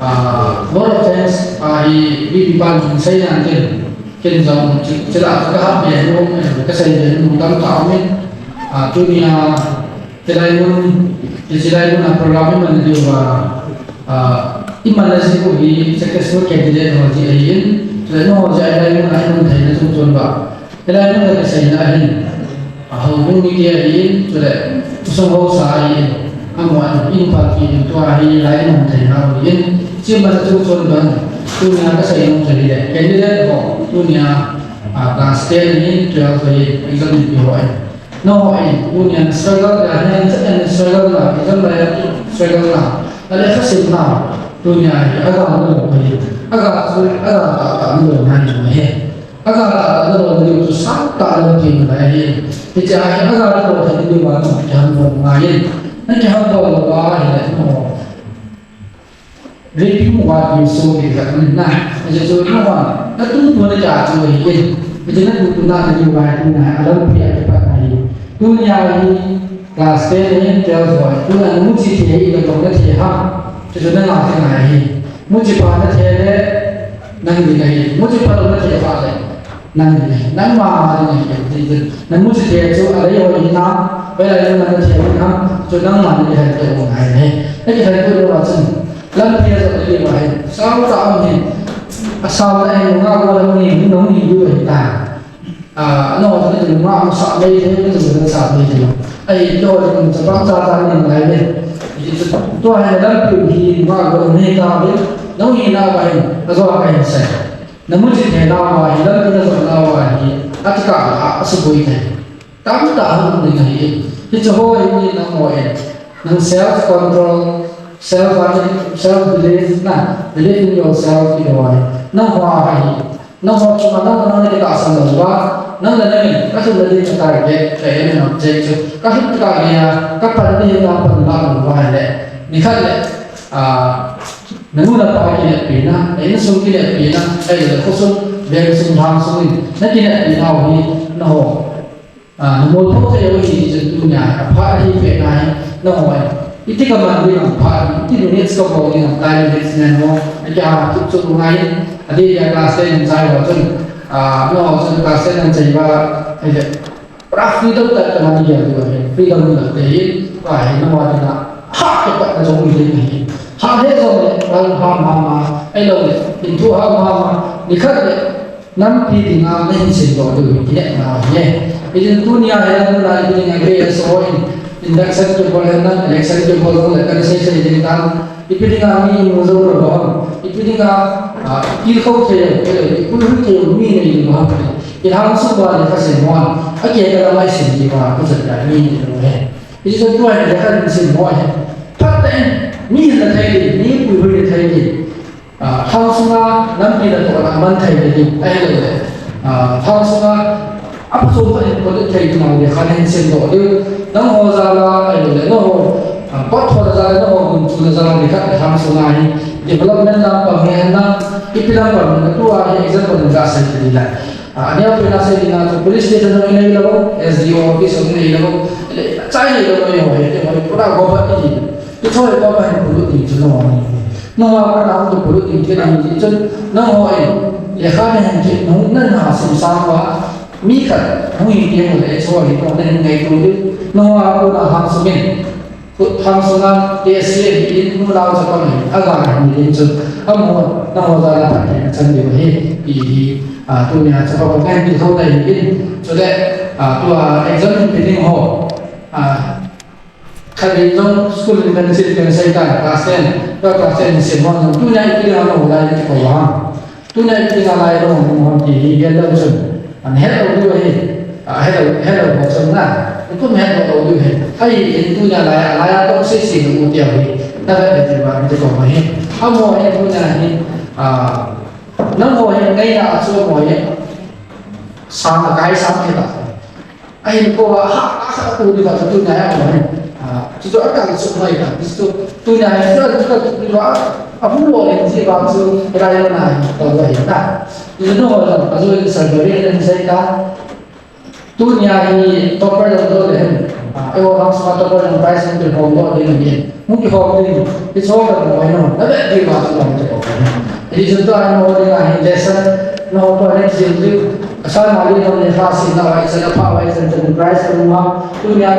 Ah, lot of thanks, ah, hi, V P pan hung sei nan tin. Ken jong chu, chu la chu ka hap be nu, ka sei be nu tam ta min. Ah, tuni a, Chulai mun, chulai mun a program i man diu va, ah, i man a ji u hi successful candidate ho ji ahin, chulai mun ho ji a chulai mun a i man theina chung chun va. Chulai mun a ka seina ahin, a houbung mite ahin, chulai kusung hausa ahin, amaho in phalpi in tua hi lai i man theina ahin, chi man a chung chun va, tunia ka sei nom chu hile, candidate ho, tunia, ah, class ten ahin, twelve ahin, exam in pi ho ahin. Nangho in, tunia struggle, ya, hian, hian struggle na, exam la, struggle na, a lekha simna, tunia hi, a gal na lo hi, a gal chu, a gal ta ta na lo na hi, he. A gal ta ta na lo na lo chu sang ta lo ti na hi. Hiche a hi, a gal ta lo ta ni ma no, hian mo ngai. Nang kihambol lou ahile nangho. Repeat what you sow kiti khat um in na. Hiche chu nangho, na tutu na cha chu ahi. Hiche na tutu na na diu vai tu na, alampi a kipat na hi. Tunia hi class ten ahin, twelve ho ahi. Tuna na muchi thei hi, na bol na thei ham. Hiche chu na ngah thei ngai hi. Muchi pha na thei le, nang ding ahi. Muchi pha lou na thei pha le, nang ding ahi. Nang mama ding ahi. Ti chu. Na muchi thei chu, alei ho hi na, hoilai na na thei hi na, chu nangma na kihen to ngai hi. Na kihen to lou a chun. Lampi a jot le va hi. Sao ta am hi. A sao na hi, nga ko lam ni, ni nong ni du hi ta. A, no, ni du nga am sa mei the, ni du sa mei the. Ai, to ni sa pang sa ta ni ngai le. Ni tu, to hai lampi hi nga ko ni ta le. No hi na va hi. A jo ka hi sa. Na muchi thei na va hi, lampi na jot na va hi. A ti ka a, a su boi the. Tamtah hung ding ahi. Hiche ho hi nangho in. Nang self control, self self belief na, believe in yourself ti ho hi. Nangho ahi. Nangho chunga nang nang na kitahsan lou uva. Nang le nang in, ka lhun na ding ka target, ka aim and object chu. Ka lhun ka gei a, ka pan ding ka pan ba lou uva le. Nikhat le, ah, na nu na pa kineppi na, na insung kineppi na, ahile khosung, vengsung, lhangsung in, na kineppi nau hi, nangho. A, na molpho thei u hi ti chun tunia, aphat ahi pet na hi, nangho ahi. Iti ka man ding ham phat, iti minutes ka bol ding ham, time management ho, na kia ha thup chu ngai, adeh dia class ten in chai ho chun, a, nangho chun class ten in chai va, ahile, pura freedom tah ka man dia tu ahi, freedom ni la te hi, va hi nangho dinga, ha, ka pat na jong ni ding ahi. Ha, he jong le, val ha ma ma, ahilou le, in thu ha ma ma, nikhat le, Nampi dinga nahin simdoh diu hi kinepna ahi. Hijeh chun tunia hi nang nunga ipi dinga K S O in induction kibol hen lang, election kibol jong le kana seisei ding tan. Ipi dinga mi imu jou lou ham. Ipi dinga, ah, tilkhou thei lou, ipi dinga thei lou mi nei lou ham. Ilhang sung uva lekha sim hon. Akeh kala mai sim diuva, kajat a mi nei lou ahi. Hijeh chun tua hi lekha sim ho ahi. Phat tah in, mi hinna thei ding, mi puihuina thei ding. Ah, lhang sunga nampi natohna man thei ding, ahilou le. Ah, lhang sunga aphachom khat in polut thei ding a lekha nahin simdoh diu. Nangho jal a, ahilou le, nangho, ah, pothona jal a, nangho gunchuna jal a, lekha lhang sunga hi development lampang hi hen lang, ipi lampang hi hen lang, tua hi example in kasei ding le. Ah, aneo pen a sei ding a chu police station jong inei lou, S D O office jong inei lou, le chai nei lou, nangho hi, nangho hi pura government hi. Hiche hi government polut ding chu nangho hi. Nangho government polut ding chu nangho hi. Chun nangho hi lekha nahin kit, nangho nahin sim sang uva, mi khat hung hi teng le hiche hi nangho nahin ngaito diu. Nangho a kona lhang sung in. Lhang sunga T S C ahin, nunao chapang ahin, aga ahin ding chun, amaho, nangho jal a phatthei nachan diu ahi, ti hi, ah, tunia chapang ho kahin ti thou tai ahin, chule, ah, tua exam in pe ding ho, ah, khatvei jong school in kan sil kan sei tan, class ten, tua class ten in sim ho jong, tunia ipi dinga nangho lai in kikou ham. Tunia ipi dinga lai lou hung ham ti hi gel lou chun. Ana het lou diu ahi. A, het lou, het lou ho chun na. Kum het lou lou diu ahi. Ahin tunia lai a, lai a tong sese lou u tia hi. Na vet le ti ba mi te ko ma hi. Amaho hi tunia hi. A, nangho hi ngaina a chu amaho hi. Sang a kai sang hi ta. Ahin kou a, ha, ha, ha, tu ni ba, tu na ya ko ni. Ah, chu chu a kal suk mai ta, chu, tu na ya, chu, chu, tu ni ba, a bu lo le, ji ba, chu, ra ya na, to ba ya na. Chu no, a zo ni sa do ri ni sai ta. Tunia hi topper lo do le. Ah, eiho lhang sunga topper lo prize ni ho lo le ni. Hung kihou ding, hiche ho kamo ahi no, na vet diu va chu nang te ko. Hiche chu tua nangho dinga hi lesson, nangho tua next jil diu, asa na li nang lekha sim na vai, asa na pha vai, asa na prize ka luma, tunia,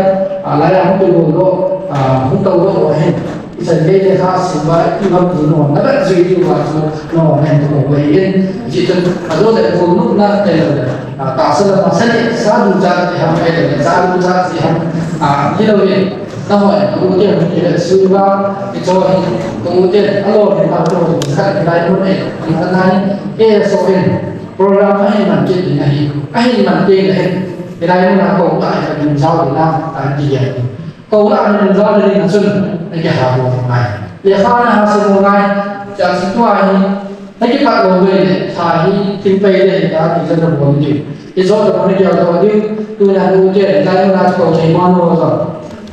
a, lai a hung tou lo, a, hung tou lo ahi. Asa na lekha sim vai, tu ham tu no, na vet jui diu va chu, nangho nen tu ko vai in. Hiche chu, a lo le ko nu na te lo le, a, tahsa la ma sa ni, sa du ja ti ham, te lo le, sa du ja ti ham, a, ti lo le. Nangho in, kong u ten, kong u ten, sui ba, i cho hin, kong u ten, alo hin, a to hin, khat, hilai mun e, hin anai, K S O in, program ahin man kit ding ahi, ahin man kit ding ahi, hilai mun a kou ta, ka ding jao ding na, a ti ya. Kou ta, ka ding jao ding na chun, na ke ha bo ngai. Lekha na ha se bo ngai, cha si tua hi, na kipat lou ve le, tha hi, thim pai le, ta ti ja na bo ni. I cho ta na ke ha bo ni, tu na nu ke, hilai mun a kou thei ma no ta.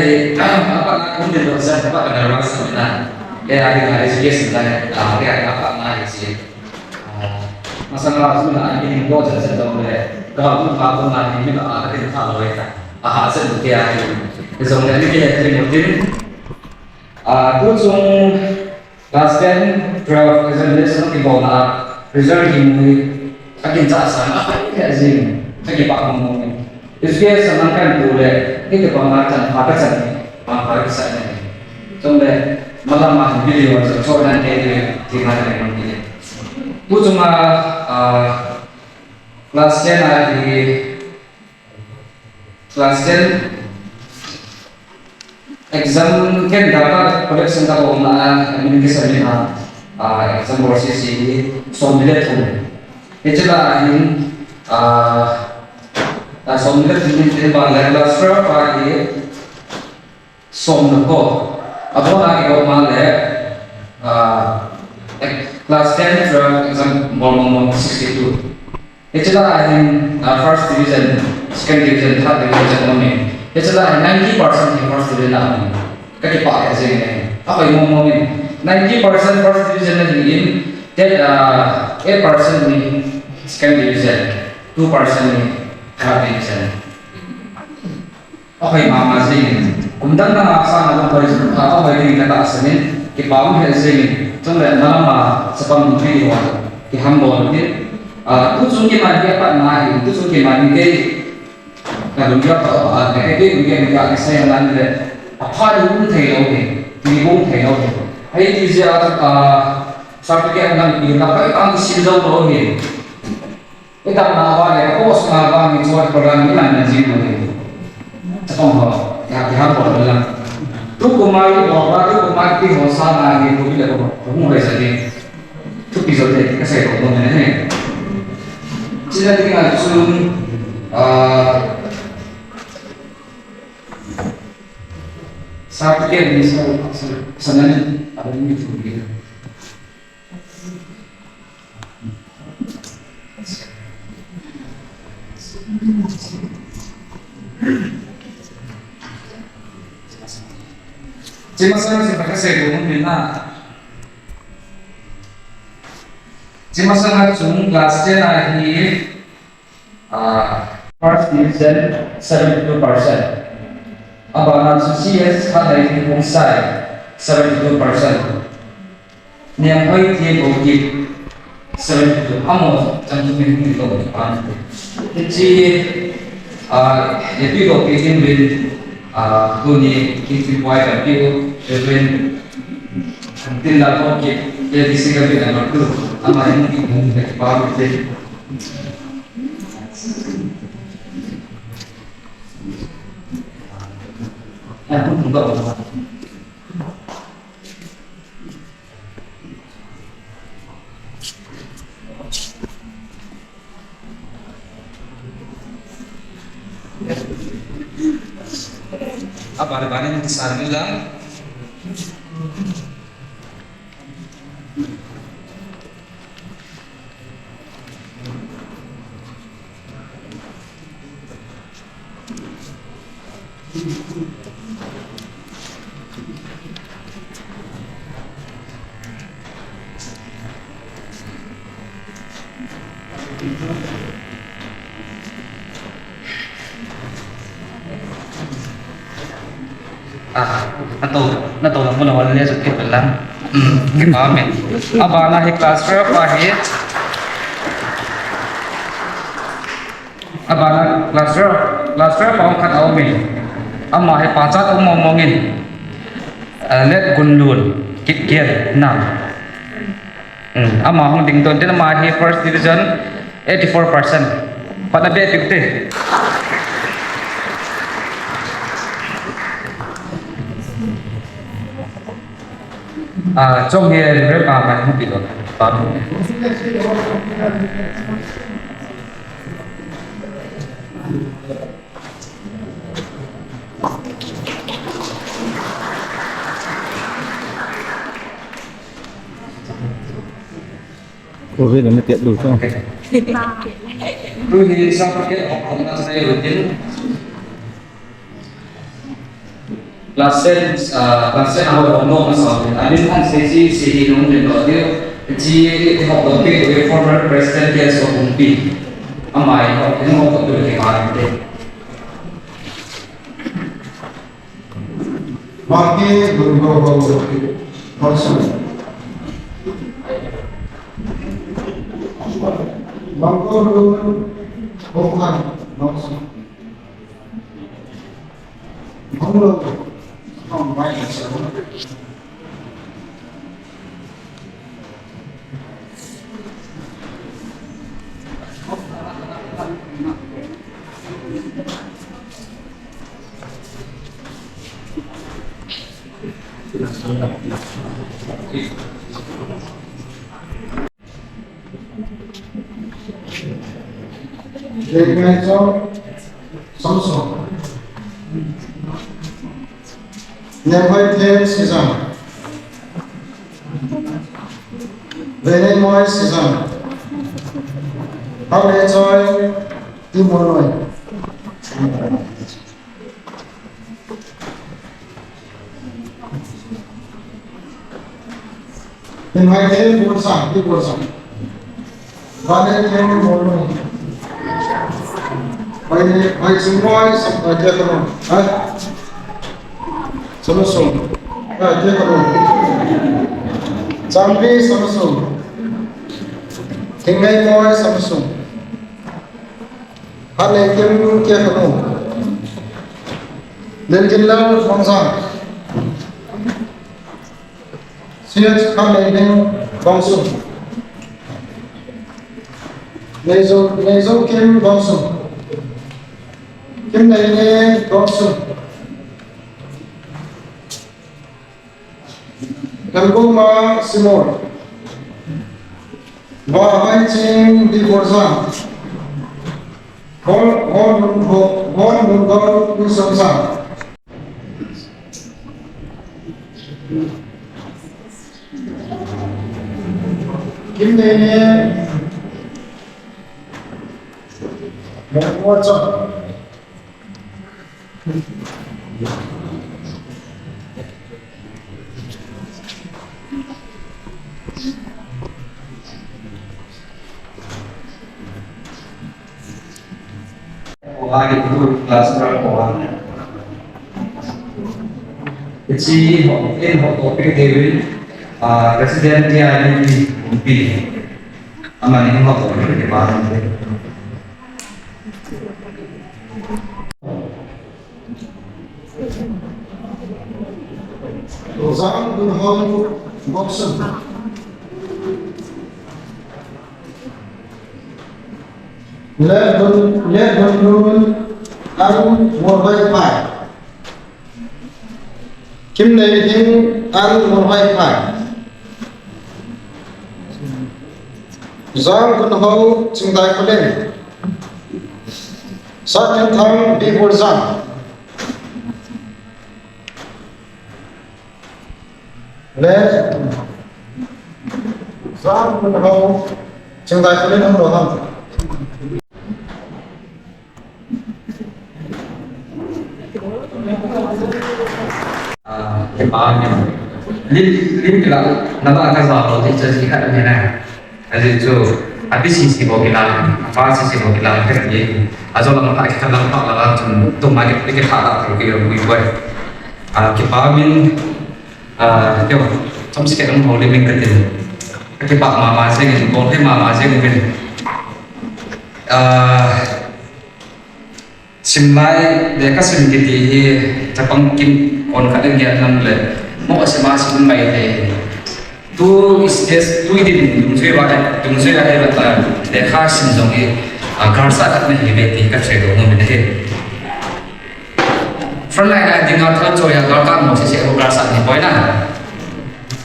hi, apa na kung din do sa, apa ka nervous sa na. Kaya hi na education na, ah, kaya apa na hi si. Ah, masang na, masang na, ang kining ko sa sa tong le. Ka kung ka kung na, hindi na, ah, atin ka lo ita. Ah, sa kaya hi. Isang na, hindi kaya, hindi mo din. Ah, tu chung Class ten, twelve examination a kibolna a result kimu hi, aginchat sanga aphai lheh jeng, akipah mong mong in. Education a kan tu le, hiti banga chan pha kachan hi, pha pha kisah in. Chule, malam a hin video a chon chon nan te te, ti ma te mong mong in. Tu chunga, ah, class ten a hi, Class ten exam ken data collection kabolna a, min kisubmit a, ah, exam overseas hi som ni le thum. Hiche lah a hin, ah, ah, som ni le thum hin tin bang le class twelve a hi som le ko. Abon a kiko ma le, ah, class ten, twelve exam bol mong mong sixty-two. Hiche lah a hin, ah, first division, second division, third division aum in. Hiche lah a hin ninety percent hi first division aum in. Kakipah lheh jeng e. Aphai mong mong in. Ninety percent first division ahi in, that, ah, eight percent hi second division, two percent hi third division. Aphai mama jeng in. Kum dang dang a sang a aphai, a, aphai ding katahsan in. Kipah lheh jeng in. Chule malam a chapang hung pi ho. Kihambol in. Ah, tu chung kiman hi apat na hi. Tu chung kiman hi kei. Ka lung ka pa pa. Kei kei lung ka ka sei nan le. Apha lung thei lou hi. Ni bung thei lou hi. Hiti jeh a, ah, certificate nang pi na pa tang sim jou lou hi. Idamna vang le, post na vang hi chuan program hi man man jing lou hi. Chapang ho, ya, ya bol lang. Tu kum a i bol va, tu kum a i pi ho sa na hi, tu bi le ko, ko hung rei sa ni. Thupi jo te, ka sei ko mo ne. China ti nga chun, ah, sa ti ke ni sa, sa, sa na ni, a ni tu bi. Chima sang si baka sei ko mun na. Chima sang a chung class ten a hi, ah, first division seventy-two percent. Abana chu C S khat nei hi hung sai seventy-two percent. Niang hoi ti ko ki seventy-two. Amo chang chu min ni ko pan. Ti chi, ah, ye pi ko ki tin bin, ah, tu ni ki ti pai ka pi ko, Reverend Tin la ko ki, ye ti si ka bin na ko tu. Ama ni ki mun ka pa ko ti. Ya, ko tu ko. Aban, aban in kisan ni lang. Ah, nato, nato lang muna wala le sukit lang. Hmm, amen. Abana hi class twelve ahi. Abana class twelve, class twelve a hung khat a um in. Ama hi pachat um mong mong in. Ah, Let Gunlun, Kitkial, Nam. Hmm, ama hung ding ton tin ama hi first division, eighty-four percent. Pat na be ti te. Ah, chong he re pa ma hung ti lo. Pa. Covid na tiat du to. Tuni sa paket hok hok na sa yo din. Class ten, ah, class ten a ho no na sa. Amin an se si si hi nung din do dio. Chi ti hok do ke former president ke so kumpi. Amai hok din hok do ke ma te. Mangke Lungkho Bangkok Council. Mangkok Lungkho Bangkok Council. Mangkok Lungkho Bangkok Council. Lekmaichong Samson. Nemhoithem Sizan. Veineimoi Sizan. Haolechoi Timoloi. Nemhoithem Bolsang, Timolsang. Veineithem Bolsang. Vai, Vaisingmoi, Sam, Vaitiakano. Ha? Samasung. Vaitiakano. Changpi Samasung. Thingngaimoi Samasung. Hatneikim Kiakanu. Lenginlal Khongsang. Siat Khatneibing Bongsu. Neizo, Neizokim Bongsu. Kimneini Bongsu. Kalboma Simon. Vahaiching Diborzan. Hon, Hon, Hon, Hon Mundon Kusonsan. Kimneini Mongmochon. Oha ki tu class ra oha. Hiche ho, in ho topic ding, ah, President T I B P kumpi. Amani ho topic ding ba. Janggunhou Boksun. Letgun, Letgunlun An Morhoiphai. Kimneihing An Morhoiphai. Janggunhou Chingdaikholen. Satminthang Bibuljang. Le, Sam Kun Hau, Chiang Dai College hung lou ham. Ah, kipa min. Lim, lim kila, naba ka za lo ti cha ji khat ni na. Ajeh chu, abi sisi bou kila, apa sisi bou kila, kati. Ajo lang pha, khat lang pha la chun, tu ma ki, ki pha la, ki yo bui bui. Ah, kipa min, ah, yo, chom sikit lang ho le min kati. Kipa mama jeng in, bol he mama jeng in. Ah, Simlai, lekha sim kiti hi, chapang kim kon khat in gel nam le, mo sim a sim mai te. Tu stage, tu din, dungjui va, dungjui a he va ta, lekha sim jong hi, a, galsat khat na hi ve ti ka sei do nom in ahi. Frontline a ding a thal choi a gal ka mo se se ho galsat ni poi na.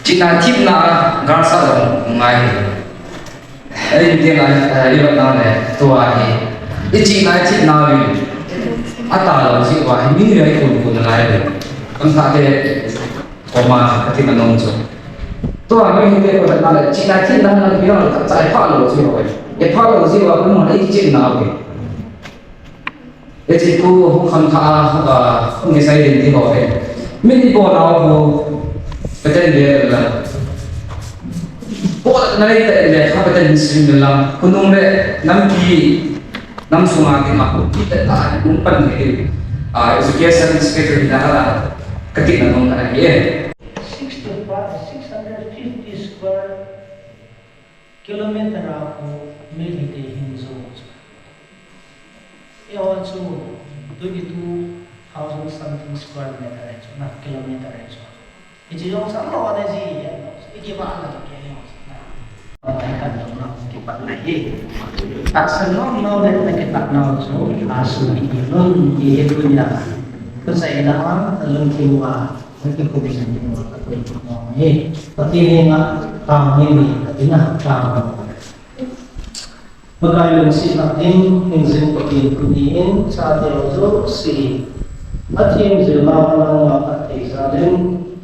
Chihna themna galsat jong ngai. Ei, ti ngai, eh, i vat na le, tua hi. I chihna i themna vin. A ta lou jeh uva hi, mi ngai kun kun ngai le. Kan ta te, koma, ka ti na nong chu. Tua mi hi te ko na le, chihna i themna na vin, ka chai pha lou jeh uva. E pha lou jeh uva, kan ma i chihna vin. Hiche thu hung kham tha a, a, hung kisei ding ti ho hi. Min i bol nau ho, Pathen bol la. Bol nai te le, kha Pathen sim la. Khonung le nampi, nam sunga ti ma, ti te ta, hung pan hi. A, education secretary na la, ka ti na nong ka hi. Sixty-five, six hundred fifty square kilometer a ho, mi hi te hin jo. Eiho chu twenty-two thousand something square meter ahi chu, na kilometer ahi chu. Hiche jong sang lou ana ji ahi. I kipa la to ke eiho chu na. Ai kan jong na kipa la hi. Tahsan nom nom le na kipa nau chu, a su hi lon ti hi tu ya. Ko sai na a lon ki wa. Hiti kum sing ding a, ka koi kum a, he, Pathen henga, tang ni ni, ka tina, tang ni. Pakai lungsetna ding, hingjing Pathen tuni in, chate ho jouse, athem jil a, nangma phatthei jal in,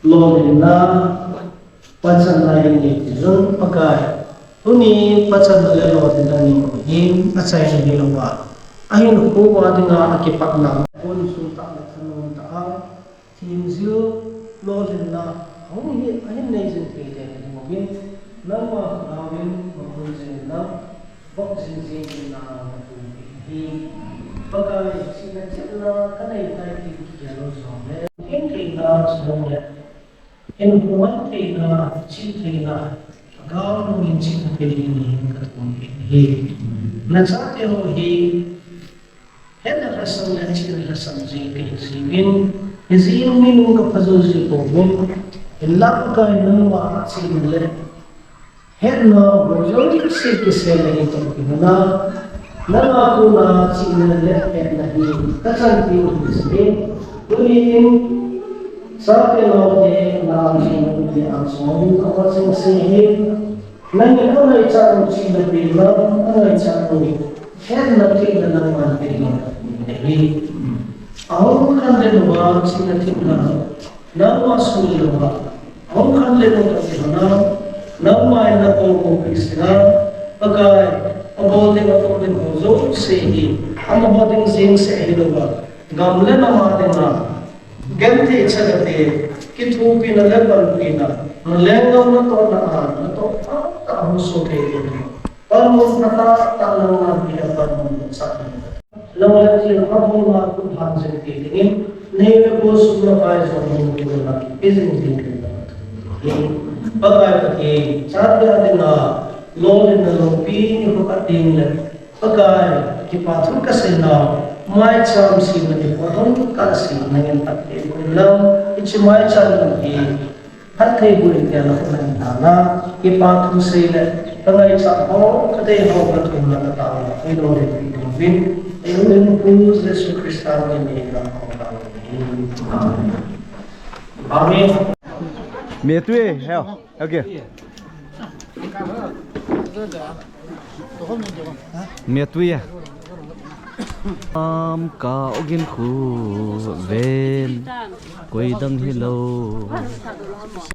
lolhinna, pachatna in nei ti jun, Pakai, tuni pachatna le lolhinna nei u hin, achaina hilouva, ahinkho a dinga, akipatna, pon sung tah le thanom tah a, Themjil lolhinna hung hi ahin nei jing thei te ti dingin, nangma khut a vin, makhun jing nang, vop jing jing in na makhun hi. Pakai chihna themna ka nei tai ti kikhel lou jong le, hin theina chungle, hin human theina, chih theina, gal nung in chihna thei ding in ka tum hi. Na chate ho hi, Hetna lhasam le chihna lhasam jing kahi jeh in, hijeh in mi nung ka pha jou jeh pouvin, hinla Pakai nangma chihna le hetna ho jouse kisel le hin tong kihona, nanga kona chihna le hetna hi ka chan diu ahi jeh in, tuni in, chate naote, na chihna le a chong, a ching se hin, Nangin angaichat u chihna pen lang, angaichat u hetna theina nangman pe ding ahi. Ahung khanlet uva chihna theina, nangma sumil uva, ahung khanlet u kati hona, nangma in nakou kou pi sina, Pakai, abol ding atou ding ho jouse hi, amaho ding jeng seh ahilouva, gam le nam a dinga, Genthei chate, kithopina le panpina, na lenggam natohna a, natoh phatah a hung soh thei ding. Panmun phatah tah nangma pi a panmun natoh sah ding. Lou le thil phabol ma khut hang jing thei dingin, nei le gou sum le pai jong hung ding la, i jing ding ding la. Pakai Pathen, chate a dinga, lolhinna loupi ni kho ka ding le, Pakai, kipa thu kasei nau, maicham semna nikho a hung kasei nangin phatthei boh in lang, hiche maicham hi phatthei boh in tia nakhut a hin tao in, kipa thu sei le, kangaichat ho, kadei ho, kathum le katao le, eilolhinpi ding uvin, eihon in Pu Jesu Christa min in lang ho tao. Amen. Amen. Me tu e, heo. Okay. Me tu ya. Am ka ogin khu ven. Koi dang hilou.